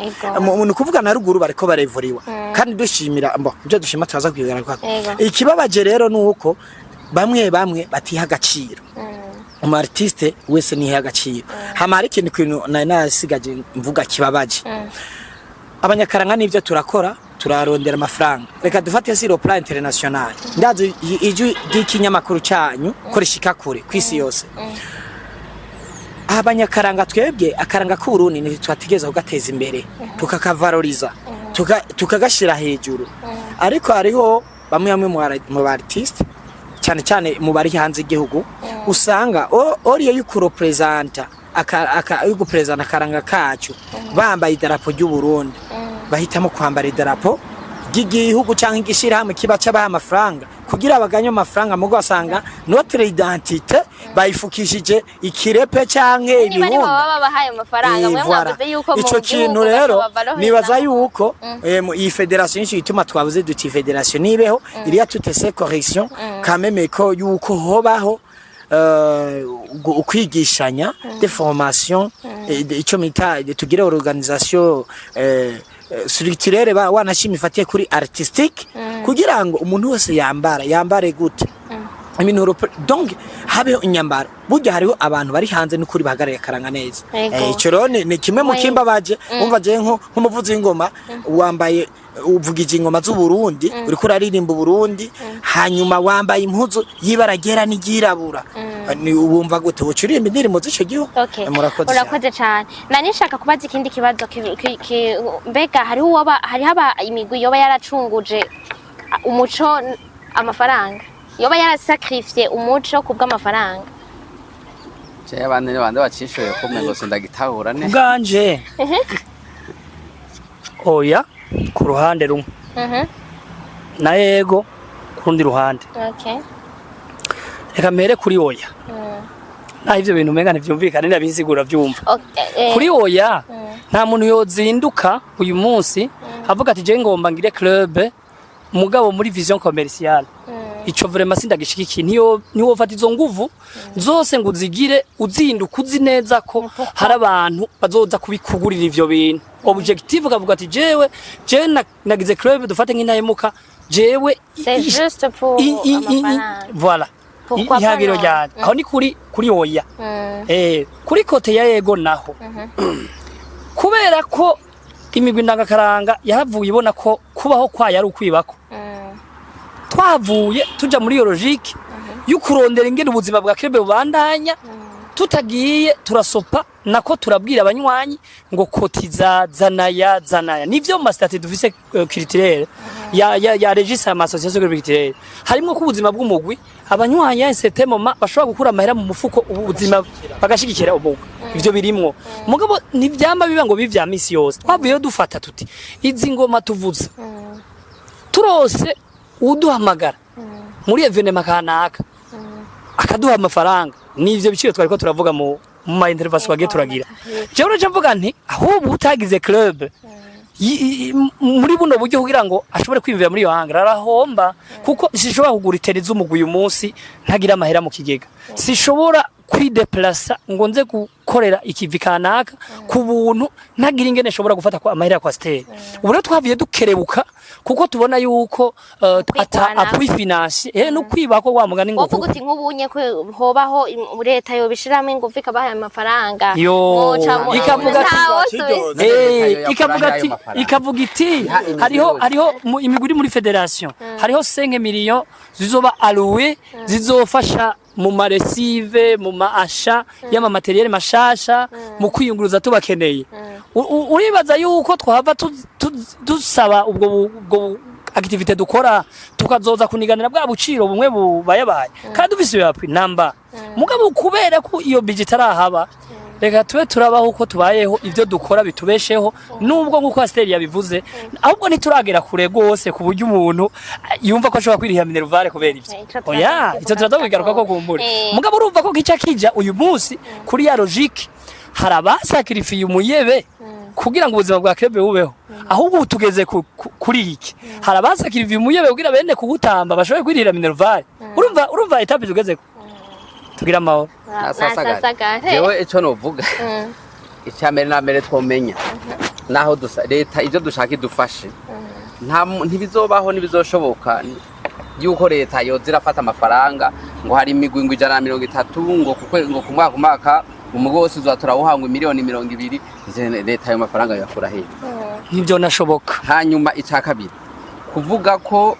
Ni ukuvuga na ruguru bariko barevuriwa, kandi dushimira mbo ibyo dushima tubaza kwigaragara. Ikibabaje rero ni uko bamwe bamwe batiha agaciro. Umu artiste wese niha agaciro. Hama hari ikintu nari nasigaje mvuga kibabaje. Abanyakaranga n'ibyo turakora, turarondera amafaranga. Reka dufate sur le plan international, ndazi ijwi ry'ikinyamakuru cyanyu ko rishika kure kw'isi yose. Abanyakaranga twebwe akaranga k'Uburundi ntitwatigeza kugateza imbere, tukakavaloriza, tukagashyira hejuru. Ariko hariho bamwe bamwe mu ba artiste, cyane cyane mu bari hanze y'igihugu, usanga au lieu y'ukurepresenta y'ugupresenta akaranga kacu bambaye idarapo ry'u Burundi, bahitamo kwambara idarapo ry'igihugu cyangwa igishirahamwe kiba cabaha amafaranga kugira baganye amafaranga. Mugo asanga notre identité bayifukishije ikirepe canke Niba aribo ibihunda. baba babahaye amafaranga, mwe Voilà. mwavuze yuko mu Ico gihugu kintu rero batabavaloriza. nibaza yuko iyi fédération nico gituma twavuze duti fédération nibeho, il y a toutes ces corrections quand même, ko yuko hobaho ukwigishanya de formation, ico mita tugire organisation structurelle wanashima ifatiye kuri artistique, kugira ngo umuntu wese yambara yambare gute ibintu donc habeho inyambaro. Burya hariho abantu bari hanze n'ukuri bahagarariye akaranga neza. Ico rero ni kimwe mu kimbabaje. Umva, je nk'umuvuzi w'ingoma, wambaye, uvugije ingoma z'Uburundi, uriko uraririmba Uburundi, hanyuma wambaye impuzu y'ibara ryera n'iryirabura, ni wumva gute woca uririmba indirimbo z'ico gihugu? Okay. Murakoze cyane. Urakoze cyane. Nani nshaka kubaza ikindi kibazo mbega hariho uwoba, hariho aba imigwi yoba yaracunguje umuco amafaranga, yoba yarasacrifiye umuco kubw'amafaranga? Jewe abandi ni bande bacishoye ko umengo sindagitahura ne. Ubwanje oya ku ruhande rumwe, na yego ku rundi ruhande. Reka mpere kuri oya, naho ivyo bintu umenga ntivyumvikane, ndabisigura vyumva. Kuri oya, Nta muntu yozinduka uyu munsi avuga ati: "Je ngomba ngire club mugabo muri vision commerciale." Ico vraiment sindagishigikiye. Ntiyo ntiwofata izo nguvu zose ngo uzigire uzinduka uzi neza ko hari abantu bazoza kubikugurira ivyo bintu. Objectif ukavuga ati: "Jewe nagize club, dufate nk'intahemuka, jewe C'est juste pour amafaranga. Voilà. Pourquoi pas? Ihagiro Non? ryanje aho ni kuri oya. Kuri côté ya yego naho, kubera ko imigwi ndangakaranga yahavuye ibona ko kubaho kwayo ari ukwibako, twahavuye tuja muri iyo logique yo kurondera ingene ubuzima bwa club bubandanya, tutagiye turasopa nako turabwira abanywanyi ngo cotiza, zanaya, zanaya. Nivyo mu ma statuts dufise culturel ya registre ya association culturelle harimo ko ubuzima bw'umugwi, abanywanyi ya certain moment bashobora gukura amahera mu mufuko, ubuzima bagashigikira umugwi. Ivyo birimwo, mugabo ntivyama biba ngo bivya misi yose. Twavuyeyo dufata tuti izi ngoma tuvuza, turose uduhamagara muri événement kanaka akaduha amafaranga, nivyo biciro twariko turavuga mu ma intervention bagiye turagira. Jewe uraca mvuga nti ahubwo utagize club muri buno buryo kugira ngo ashobore kwiyumvira muri iyo hangara arahomba, kuko sishobora kugura iteri z'umugwi uyu munsi ntagira amahera mu kigega, sishobora kwideplasa ngo nze gukorera ikivi kanaka ku buntu ntagira ingene nshobora gufata kwa amahera ya coaster. Ubu rero twavuye dukerebuka kuko tubona yuko ata Kwigwana. appui financier no kwiba ko wa mugani ngo Wovuga uti nk'ubunye ko hobaho leta yobishiramo ingufu ikabaha ayo mafaranga, Yo, ikavuga ati- ntawo subiza. Leta yo ikavuga yakura ati ayo mafaranga. Ikavuga iti imigwi hariho yose. Hariho imigwi iri muri fédération, hariho 5 millions zizoba alloué, zizofasha mu ma lessive, mu ma achat y'ama matériel mashasha, mu kwiyunguruza tubakeneye. Uribaza yuko twahava dusaba ubwo activité dukora, tukazoza kuniganira bwa buciro bumwe bubayabaye kandi dufise iyo appui namba? Mugabo kubera ko iyo budget itarahaba, reka tube turabaho uko tubayeho, ibyo dukora bitubesheho. Nubwo nk'uko Asiteri yabivuze, ahubwo ntituragera kure rwose ku buryo umuntu yumva ko ashobora kwirihira minerval kubera ibyo. Ico turaza Oya, icyo turaza kubigaruka ko kumbure. Mugabo urumva ko gica kija uyu munsi kuri ya logique, hari abasakirifiye umuyebe kugira ngo ubuzima bwa club bubeho. Ahubwo ubu tugeze kuri iki: hari abasakirifiye umuyebe kugira bene kuwutamba bashobore kwirihira minerval. Urumva étape tugezeko. Tugira amahoro. Nasasagara. Jewe ico novuga, icya mbere na mbere twomenya naho dusa leta ibyo dushaka idufashe, ntibizobaho, ntibizoshoboka yuko leta yoza irafata amafaranga ngo hari imigwi ngo 130 ngo ngo ku mwaka, umwaka umugwi wose uza turawuhangwa miliyoni 20. Ivyo leta ayo mafaranga yakura hehe? Ntibyo nashoboka. Hanyuma icya kabiri, kuvuga ko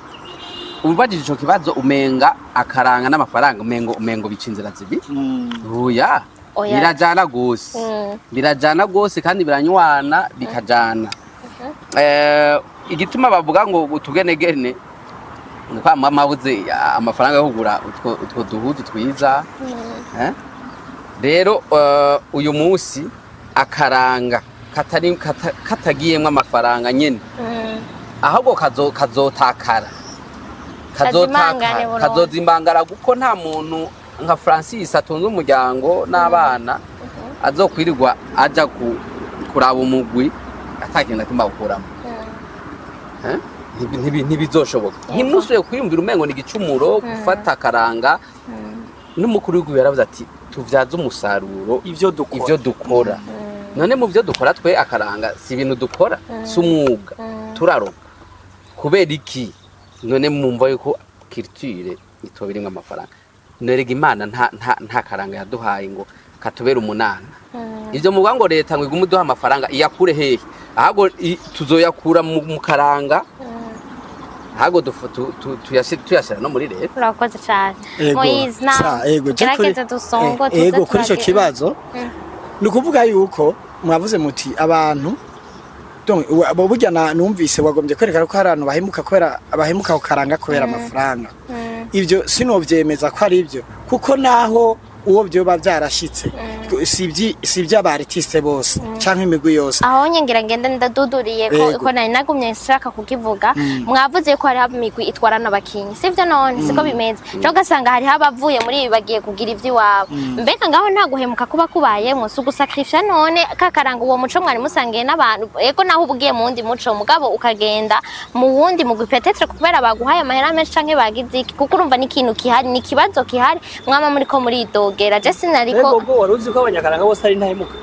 ubajije ico kibazo umenga akaranga n'amafaranga, umengo bica inzira zibiri. Oya. Oya. Birajana gose. Birajana gose kandi biranywana, bikajana. Igituma bavuga ngo utugenegene ni kwa mama abuze amafaranga yo kugura utwo duhuzu twiza. Eh? Rero uyu munsi akaranga katari katagiyemwo amafaranga nyene, ahubwo kazotakara. Kazimangane burundu. Kazozimbangara kuko nta muntu nka Francis atunze umuryango n'abana azokwirirwa aja kuraba umugwi atakintu na kimwe awukuramo. Eh? Ntibizoshoboka. Ntimusuye kwiyumvira umengo ni igicumuro gufata akaranga. N'umukuru w'igihugu yaravuze ati tuvyaze umusaruro ivyo dukora. Ivyo dukora. None mu byo dukora twe akaranga si ibintu dukora, si umwuga turaroga? Kubera iki none mwumva yuko culture itoba irimwo amafaranga? Nerega Imana nta karanga yaduhaye ngo katubere umunana. Ivyo muvuga ngo leta ngo igume iduha amafaranga, iyakure hehe? Ahubwo tuzoyakura mu karanga, ahubwo tuyashyira no muri leta. Urakoze cyane. Ego, Moyize sa, nawe ego, je gerageze dusongo tuze ego, kuri ico turagenda. kibazo ni ukuvuga yuko mwavuze muti abantu donc bo burya numvise wagombye kwerekana ko hari abantu bahemuka kubera bahemuka ku karanga kubera amafaranga. Ibyo sinovyemeza ko ari byo, kuko naho uwo byoba byarashitse Si iby'aba artiste bose canke imigwi yose. Aho ngira ngenda ndaduduriye ko ko nari nagumye nshaka kukivuga. Mwavuze ko hariho imigwi itwarana abakinyi, sivyo? None siko bimeze? Cyo ugasanga hariho abavuye muri ibi bagiye kugira ivy'iwabo. Mbega ngaho nta guhemuka kuba kubayemwo? Si ugusakrifya none kakaranga uwo muco mwari musangiye n'abantu? Ego, naho uba ugiye mu wundi muco, mugabo ukagenda mu wundi mugwi, peut-être kubera baguhaye amahera menshi canke bagize iki, kuko urumva ni ikintu gihari, ni ikibazo gihari mwama muriko muridogera. Je sinariko Ego, go wari uzi ko Abanyakaranga bose ari ntahemuka?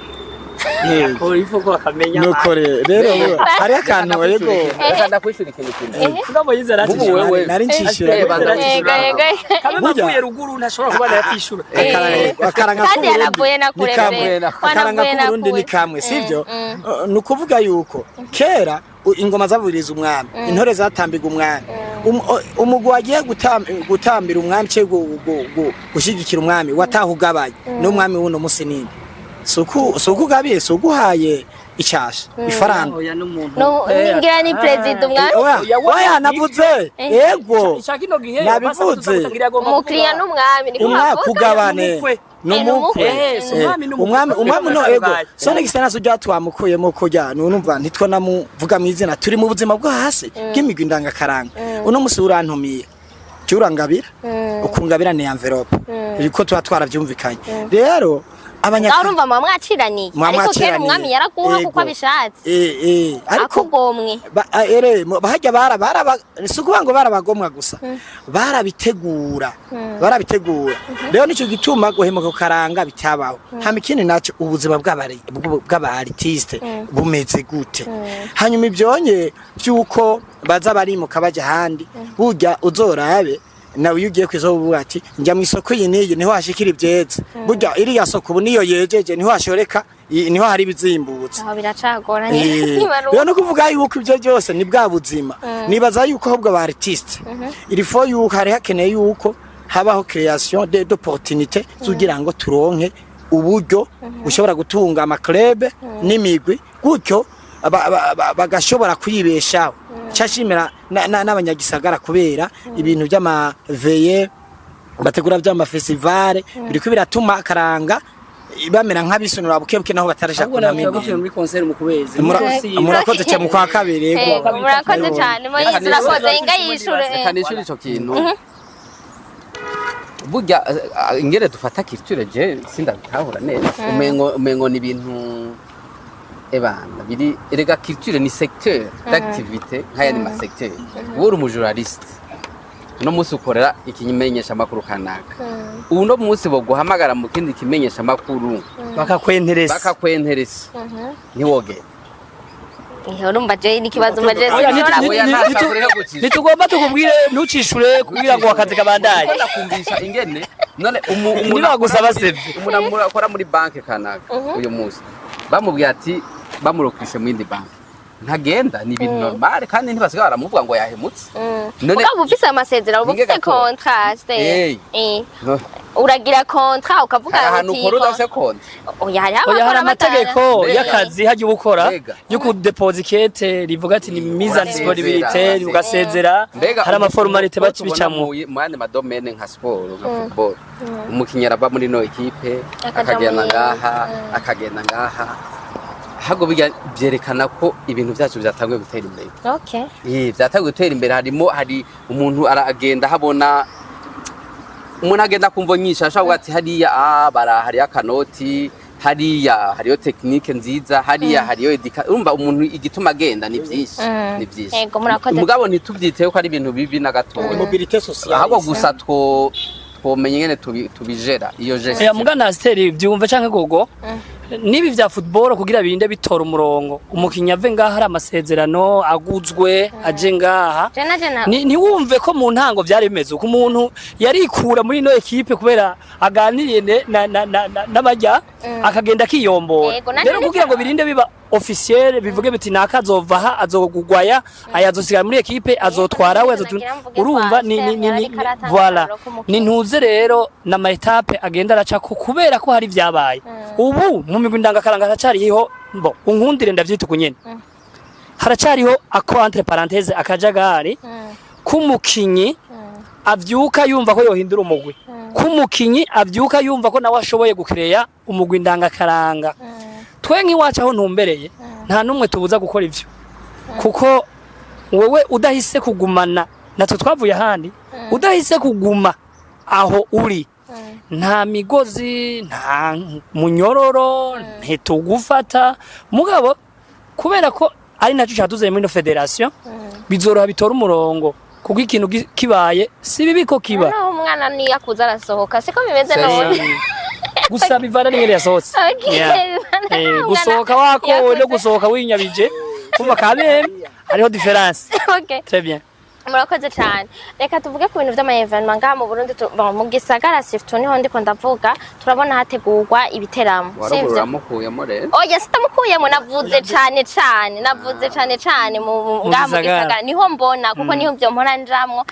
Ko ifo ko bakamenya. Nuko rero hariho akantu, yego. Reka ndakwishura ikintu kimwe. Mugabo yize Nk'ubu aratishura. wewe- Nari ncishura. Banza Ego, ego. Kamwe Burya- bavuye ruguru ntashobora kuba yatishura. Akaranga Kandi k'Uburundi yaravuye na ni kure kamwe. mbere. Akaranga Wanavuye na k'Uburundi ni kure. kamwe, sivyo? Ni ukuvuga yuko kera ingoma zavuriza umwami, intore zatambirwa umwami. Umugwi wagiye gutambira umwami cyangwa gushyigikira umwami wataha ugabanye n'umwami w'uno musi. Ninde si ugabiye, si uguhaye icyasha ifaranga? Oya, n'umuntu. No, ningira ni perezida umwami. Oya, oya, navuze yego. Ica kino gihe. Nabivuze. Umukiriya n'umwami niko Umwa bavuga. kugabane. N'umukwe. N'umukwe. Si umwami n'umukwe. Umwami no ego. Batandukanye. Son Excellence ujya twamukuyemo kurya nunumva ntitwo namuvuga mu izina. Turi mu buzima bwo hasi bw'imigwi ndangakaranga. Uno musi urantumiye, jya urangabira ukungabira ni enveloppe, ko tuba twarabyumvikanye rero. Ngaho Abanyaka urumva muba mwaciraniye. Muba Ariko kera mwaciraniye. umwami yaraguha kuko Ego. abishatse. Ariko akugomwe. Ere bahajya bara si ukuvuga ngo barabagomwa gusa, barabitegura, barabitegura. Rero nicyo gituma guhemuka ku karanga bitabaho. Hama ikindi naco, ubuzima bw'aba artiste bumeze gute? Hanyuma ibyonye by'uko baza barimuka baja ahandi, burya uzorabe nawe iyo ugiye kw'isoko uvuga ati njya mu isoko iyi n'iyi niho hashikira ivyeze. Burya iriya soko ubu niyo yejeje, niho hashoreka, niho hari ibizimbutse. Aho biracagoranye. Rero no kuvuga yuko ibyo byose ni bwa buzima, nibaza yuko ahubwo aba artiste il faut yuko hari hakeneye yuko habaho création de d'opportunité kugira ngo turonke uburyo bushobora gutunga ama club n'imigwi, gutyo bagashobora kwibeshaho. Cyashimira n'abanyagisagara kubera ibintu by'amaveye bategura, by'ama festival, biriko biratuma akaranga bamera nk'abisunura buke buke naho batarasha Ahubwo nawe kunamenya. turagutuye muri concert mu kubezi. Murakoze cyane, mu kwa kabiri, yego. Ego, murakoze cyane. Moyizi, urakoze, inga yishure. Reka nishure ico kintu. Burya ingene dufata culture je sindabitahura neza, umengo ni ibintu ebana biri. Erega culture ni secteur d'activité nk'ayandi ma secteur. Wowe uri umujournaliste, uno munsi ukorera ikimenyesha makuru kanaka, uno munsi boguhamagara mu kindi kimenyesha makuru Bakakwenteresa. Bakakwenteresa, ntiwogenda? Urumva je n'ikibazo mbaje Oya, sinshobora Oya, nta gucisha. Ntitugomba tukubwire ntucishure kugira ngo akazi kabandanye. Kuko ndakumvisha ingene none umuntu Ntibagusaba akora muri- CV. umuntu akora muri banki kanaka, uyu munsi bamubwiye ati bamurokise mu yindi banki, ntagenda? Ni ibintu normal, kandi ntibasigaye baramuvuga ngo yahemutse. None Mugabo uba ufise amasezerano, uba Ninge ufise gato. contrat. Hey. Eh. Uragira contrat ukavuga Hari ahantu uti ukora udafise konti? Oya, hariho Oya, hari abakora amategeko Mbega. y'akazi hajya uba ukora Mbega. yo kudepoza ikete rivuga ati ni mise en disponibilité, Urasezera. ugasezera. Mbega Hari ama formalité uko tubona bacibicamwo. Mu yandi ma domaine nka siporo, nka football, umukinnyi arava muri no ekipe akaja akagenda muri- ngaha, akagenda ngaha. Ahubwo bijya byerekana ko ibintu byacu byatanguye gutera imbere. Byatanguye gutera imbere. Harimo hari umuntu aragenda habona, umuntu agenda kumva nyinshi, ashobora kuvuga ati hariya bara hariyo akanoti, hariya hariyo technique nziza, hariya hariyo edika. Urumva umuntu igituma agenda ni byinshi, ni byinshi. Yego, murakoze. Mugabo ntitubyiteho ko ari ibintu bibi na gatoya. Mobilité sociale. Ahubwo gusa twomenya ingene tubijera iyo Ya gestion. Mugana Asiteri byumva canke gogo nibi vya football kugira birinde bitora umurongo, umukinnyi ave ngaha hari amasezerano aguzwe aje ngaha. Jena jena. Ntiwumve ko mu ntango vyari bimeze uko. Umuntu yarikura muri ino ekipe kubera aganiriye n'abajya akagenda akiyombora. Yego, nanje Rero kugira ngo birinde biba officiel, bivuge biti naka azova aha, azogugwaya aya, azosigara muri ekipe, azotwara we Nagira mvuge urumva kwa ni Esther, yariko aratanga voilà. akarorero k'umukinyi. Ni ntuze rero na ma étape agenda araca ko kubera ko hari vyabaye. Ubu mu migwi ndangakaranga haracariho, mbo unkundire ndavyita uku nyene, haracariho ako entre parenthèse akajagari k'umukinyi avyuka yumva ko yohindura umugwi. Ko umukinyi avyuka yumva ko nawe ashoboye gukereya umugwi ndangakaranga. Twe nk'iwacu aho ntumbereye, nta n'umwe tubuza gukora ivyo, kuko wewe udahise kugumana natwe twavuye ahandi, udahise kuguma aho uri, nta migozi, nta munyororo, ntitugufata. Mugabo kubera ko ari nacyo cyatuzanye muri ino fédération, bizoroha bitora umurongo, kuko ikintu kibaye si bibi ko kiba. Noneho umwana niyo akuze arasohoka, siko bimeze none? Gusa bivana n'ingene yasohotse. Okay. Yeah. Gusohoka wakowe no gusohoka winyabije, kumva kameme hariho différence. Okay. Très bien. Murakoze cyane. Reka tuvuge ku bintu vy'ama événements ngaha mu Burundi. Bon, mu gisagara surtout niho ndiko ndavuga, turabona hategurwa ibiteramo, Waruguru sivyo? Uramukuyemo rero. Oya, sitamukuyemo, navuze cane cane, navuze cane cane Mu ngaha mu gisagara. gisagara niho mbona, kuko niho vyo mpora njamwo.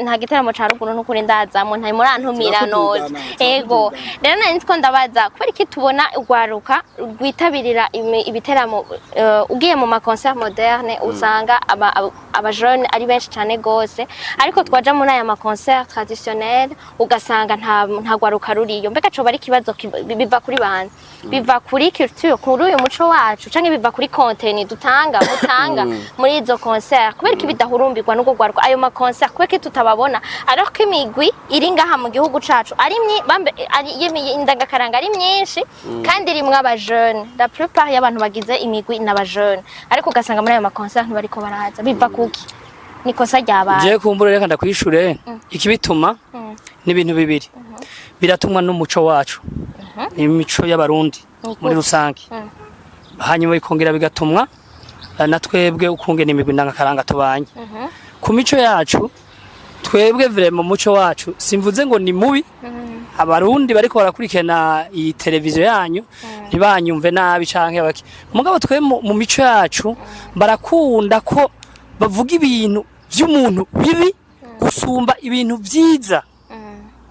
Nta giteramo ca ruguru n'ukuri ndazamwo, ntari murantumira noje. Turakudugana, Ego. turakudugana. Rero nari ndiko ndabaza kubera iki tubona urwaruka rwitabirira ibiteramo, ugiye mu ma concert moderne usanga aba jeunes ari benshi cane gose, ariko twaja muri aya ma concert traditionnel ugasanga nta rwaruka ruriyo. Mbega coba ari ikibazo biva kuri bande? Biva kuri culture, kuri uyu muco wacu, canke biva kuri contenu dutanga, mutanga muri izo concert? Kubera iki bidahurumbirwa n'urwo rwaruka ayo ma concert? Kubera iki tutababona, alors ko imigwi iri ngaha mu gihugu cacu ari bambe ari indangakaranga ari myinshi kandi irimwo aba jeunes? La plupart y'abantu bagize imigwi ni aba jeunes, ariko ugasanga muri ayo ma concert ntibariko baraza. Biva kuki? Ni kosa ryabaye? Je kumbura reka ndakwishure. Ikibituma ni ibintu bibiri biratumwa n'umuco wacu, imico y'Abarundi Ni muri gute? rusange, hanyuma bikongera bigatumwa na twebwe ukungena imigwi ndangakaranga tubanye. Ku mico yacu twebwe, vraiment umuco wacu simvuze ngo ni mubi. Abarundi bariko barakurikirana iyi televiziyo yanyu ntibanyumve nabi canke baki, mugabo twe mu mico yacu barakunda ko bavuga ibintu vy'umuntu bibi gusumba ibintu vyiza.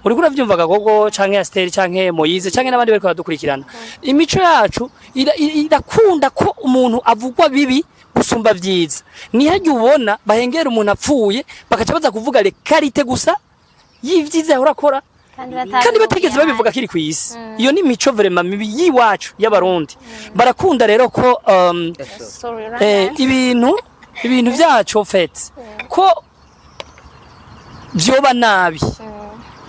Uriko uravyumva, Gagogo canke Asteri canke Moyize canke n'abandi bariko baradukurikirana, imico yacu irakunda ko umuntu avugwa bibi gusumba vyiza. Ntihajye ubona bahengera umuntu apfuye, bakaca baza kuvuga les qualités gusa y'ivyiza yahora akora, kandi batigeze babivuga kiri ku isi. Iyo ni imico vraiment mibi y'iwacu y'Abarundi. Barakunda rero ko ibintu vyacu en fait ko vyoba nabi,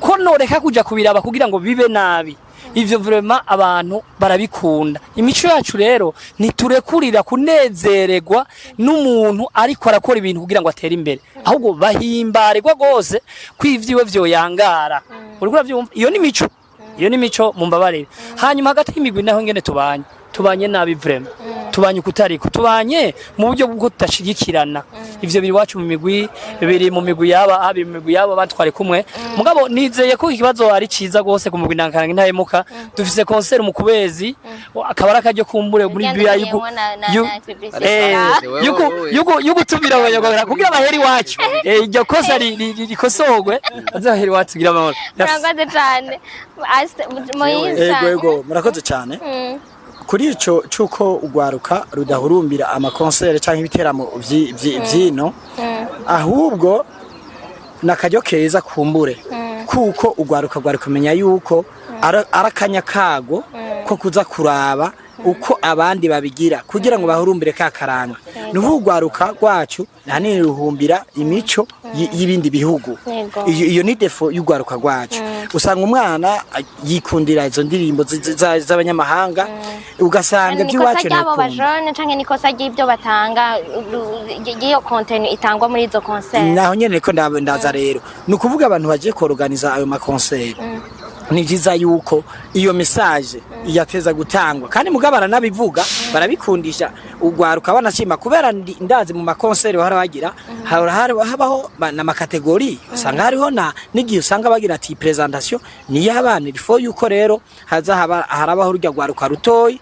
ko noreka kuja kubiraba kugira ngo bibe nabi. Ivyo vraiment abantu barabikunda. Imico yacu rero ntiturekurira kunezererwa n'umuntu ariko arakora ibintu kugira ngo atere imbere, ahubwo bahimbarirwa rwose ko ivyiwe vyoyangara. Uriko uravyumva? Iyo ni mico, iyo ni mico, mumbabarire. Hanyuma hagati y'imigwi naho ingene tubanye, tubanye nabi vraiment, tubanye ukutariko, tubanye mu buryo bwo tudashigikirana. Ivyo biri iwacu mu migwi, biri mu migwi yaba abi mu migwi yaba batware kumwe. Mugabo nizeye ko ikibazo ari ciza gose ku mugwi ndangakaranga Intahemuka. Dufise concert mu kubezi, akaba ari akaryo kumbure muri biya yuko yuko yugutumira abanyarwanda kugira abaheri iwacu. Iryo kosa rikosorwe, baze baheri iwacu kugira amahoro. Murakoze cyane. Moyiza. Ego, ego, murakoze cyane. Kuri ico cuko ugwaruka rudahurumbira ama concert canke ibiteramo vyino, ahubwo nakaryo keza kumbure, kuko ugwaruka rwari kumenya yuko ari akanya kago ko kuza kuraba uko abandi babigira kugira ngo bahurumbire ka karanga. Ni ukuvuga ugwaruka rwacu ahanini ruhumbira imico y'ibindi bihugu. Iyo ni défaut y'ugwaruka rwacu. Usanga umwana yikundira izo ndirimbo z'abanyamahanga, ugasanga Ni ikosa iby'iwacu ry'abo ntabikunda. bajone canke ni ikosa ry'ibyo batanga, ry'iyo contenu itangwa muri izo concert? Naho nyene niko ndaza rero. Ni ukuvuga abantu bagiye kuorganiza ayo ma concert, ni vyiza yuko iyo message yateza gutangwa, kandi mugabo baranabivuga, barabikundisha ugwaruka banashima, kubera ndazi mu ma concert bahora bagira, hahora habaho n'ama catégories. Usanga hariho na n'igihe usanga bagira ati présentation ni y'abana, il faut yuko rero haza harabaho rurya rwaruka rutoyi,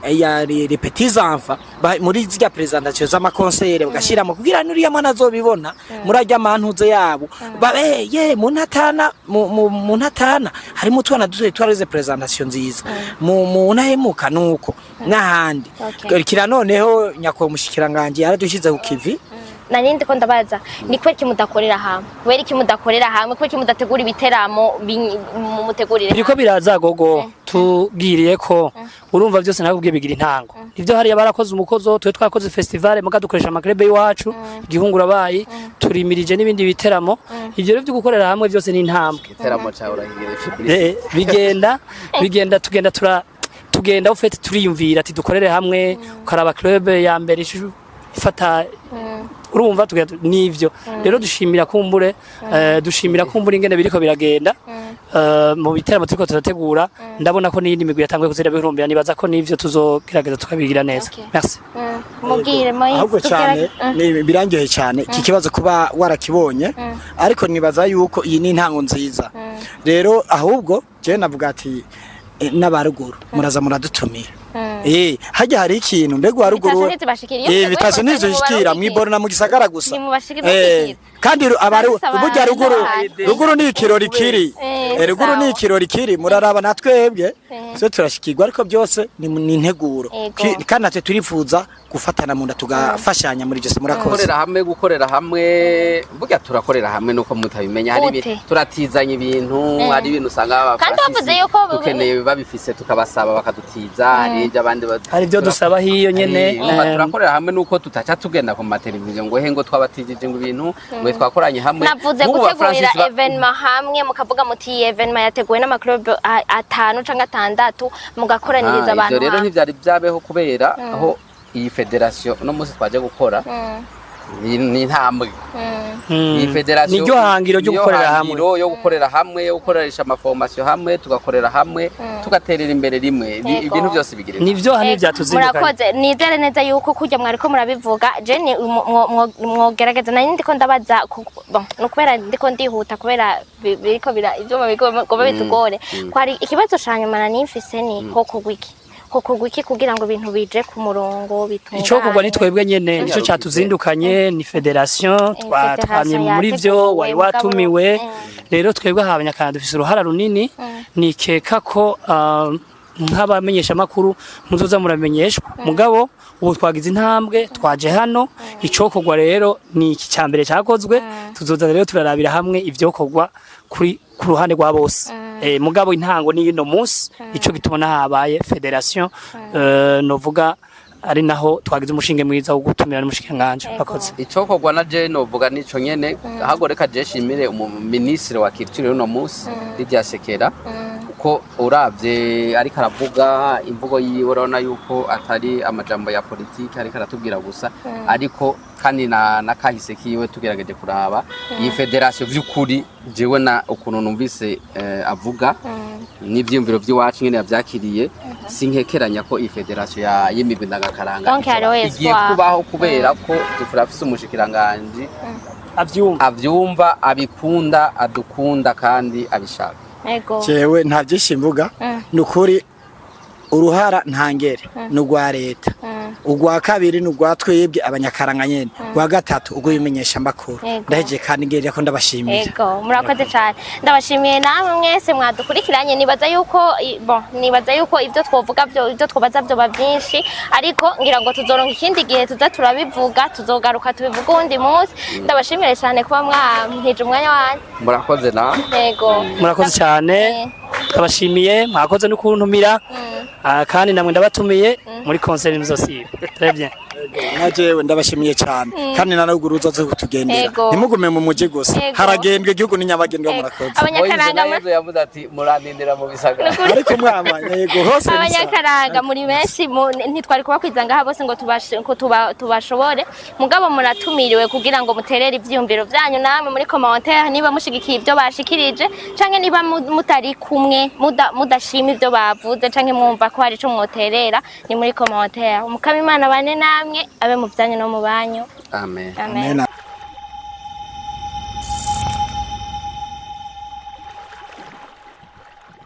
ya les petits enfants muri zirya présentation z'ama concert bagashiramo, kugira nuriya mwana azobibona muri arya mantuze yabo babe ye mu ntatana mu ntatana harimo utwana dutoyi twarize présentation nziza mu Ntahemuka nuko n'ahandi. Okay. Kira noneho nyakubahwa mushikiranganje yaradushize ku kivi. Nari ndiko ndabaza ni kubera iki mudakorera hamwe, kubera iki mudakorera hamwe, kubera iki mudategura ibiteramo mutegurire Biriko biraza gogo. Tubwiriye ko urumva byose nakubwiye bigira intango. Nivyo, hariya barakoze umukozo, twe twakoze festival muga dukoresha ama club y'iwacu igihungura turimirije n'ibindi biteramo. Ivyo rero byo gukorera hamwe byose ni intambwe. Igiteramo cawe urahigire. Bigenda tugenda tugenda ufite turiyumvira ati dukorere hamwe, ukaraba club ya mbere ifata, urumva tugenda nivyo rero dushimira kumbure ingene biriko biragenda mu biteramo turiko turategura. Ndabona ko n'iyindi migwi yatanguye kuzira bihurumbira, nibaza ko nivyo tuzogerageza tukabigira neza. Merci. Mubwire Moise. Ahubwo cyane birangyohe cyane iki kibazo kuba warakibonye, ariko nibaza yuko iyi ni intango nziza. Rero ahubwo jewe navuga ati n'abaruguru muraza muradutumira. Hajya hari ikintu mbega waruguru Bitasho ntizibashikira. Iyo muteguye bitasho concert ntizishikira ntimubarungikira. Mwiboro na mu gisagara gusa. Ntimubashikira. Kandi abaru Kandi burya ruguru n'abandi. Ruguru ni ikirori kiri. Ruguru ni ikirori kiri, muraraba na twebwe so turashikirwa, ariko byose ni integuro. Kandi natwe turifuza gufatana mu nda tugafashanya muri byose. Murakoze. Gukorera hamwe burya turakorera hamwe nuko mutabimenya. Hari Gute? Turatizanya ibintu, hari ibintu usanga Kandi abafarasisi bavuze yuko dukeneye babifise tukabasaba bakadutiza, hari ibyo abandi Hari ibyo dusaba hiyo nyene. Urumva turakorera hamwe nuko tutaca tugenda ku mateleviziyo ngo he ngo twabatijije ngo ibintu ngo twakoranye hamwe. Navuze Nk'ubu ba gutegurira Francis événement hamwe, mukavuga muti iyi événement yateguwe n'ama club atanu canke atandatu, mugakoraniriza abantu ivyo rero hamwe. ntivyari byabeho kubera aho iyi fédération uno munsi twaje gukora ni intambwe. Iyi fédération Niryo hangiro ryo niyo gukorera hamwe. hangiro yo gukorera hamwe, yo gukoresha ama formation hamwe, tugakorera hamwe, tugaterera imbere rimwe. Ibintu byose bigira intambwe. Nivyo hamwe byatuzindukanye. Murakoze. Nizere neza yuko kurya mwariko murabivuga jeni mwogerageza. Nari ndiko ndabaza bon, ni ukubera ndiko ndihuta kubera biriko bira ivyuma bigomba bitugore. Kwari ikibazo ca nyuma nari mfise ni hokorwa iki kugira ngo ibintu bije ku murongo, bitungane? Icokorwa ni twebwe nyene, nico catuzindukanye, ni fédération. Fédération Twamye muri vyo. Yateguwe, Wari mugabo- watumiwe. Rero twebwe aha abanyakanda dufise uruhara runini. Nikeka ko nk'abamenyesha makuru muzoza muramenyeshwa, mugabo ubu twagize intambwe, twaje hano. Icokorwa rero ni iki ca mbere cakozwe. Tuzoza rero turarabira hamwe ivyokorwa kuri ku ruhande rwa bose. Mugabo intango ni ino munsi, ico gituma habaye fédération, novuga ari naho twagize umushinge mwiza wo gutumira n'umushikiranganji. Murakoze. Icokorwa na je novuga nico nyene. Ahubwo reka je shimire umuminisitiri wa culture uno munsi, Lydia Sekera, kuko uravye ariko aravuga, imvugo yiwe urabona yuko atari amajambo ya politiki ariko aratubwira gusa, ariko kandi na kahise kiwe tugerageje kuraba iyi fédération vy'ukuri, jewe na ukuntu numvise avuga n'ivyiyumviro vy'iwacu nyene yavyakiriye, sinkekeranya ko iyi fédération ya y'imigwi ndangakaranga Donc hariho igiye espoir. kubaho kubera ko turafise umushikiranganji avyumva, avyumva, abikunda, adukunda kandi abishaka. Jewe nta byinshi mvuga. Ni ukuri uruhara ntangere ni urwa leta, urwa kabiri ni urwa twebwe abanyakaranga nyene, urwa gatatu urw'ibimenyesha makuru. Ndahejeje kandi ngerera ko ndabashimira. Ego, murakoze cyane. Ndabashimiye namwe mwese mwadukurikiranye. Nibaza yuko bon, nibaza yuko ibyo twovuga byo, ibyo twobaza byo byinshi, ariko ngira ngo tuzoronka ikindi gihe tuza turabivuga, tuzogaruka tubivuga uwundi munsi. Ndabashimiye cyane kuba mwampije umwanya wanyu. Murakoze na Ego. Murakoze cyane. Ndabashimiye, mwakoze no kuntumira. Kandi namwe ndabatumiye muri concert muzosiba. Très bien. Na jewe ndabashimiye cyane kandi na ruguru uzoze kutugendera. Ntimugume mu muji gusa. Haragendwa, igihugu ni nyabagendwa. Murakoze. Abanyakaranga Moise na Yezu yavuze ati murandindira mu bisagara. Ariko mwama yego hose ni sawa. Abanyakaranga muri benshi, ntitwari kubakwiza ngaha bose ngo tubashobore, mugabo muratumiriwe kugira ngo muterere ivyiyumviro vyanyu namwe muri commentaire, niba mushigikiye ibyo bashikirije canke niba mutari kumwe, mudashima ibyo bavuze canke mwumva ko hari ico mwoterera, ni muri commentaire. Umukama Imana bane namwe, abe mu vyanyu no mu banyu. Amen. Amen. Amen.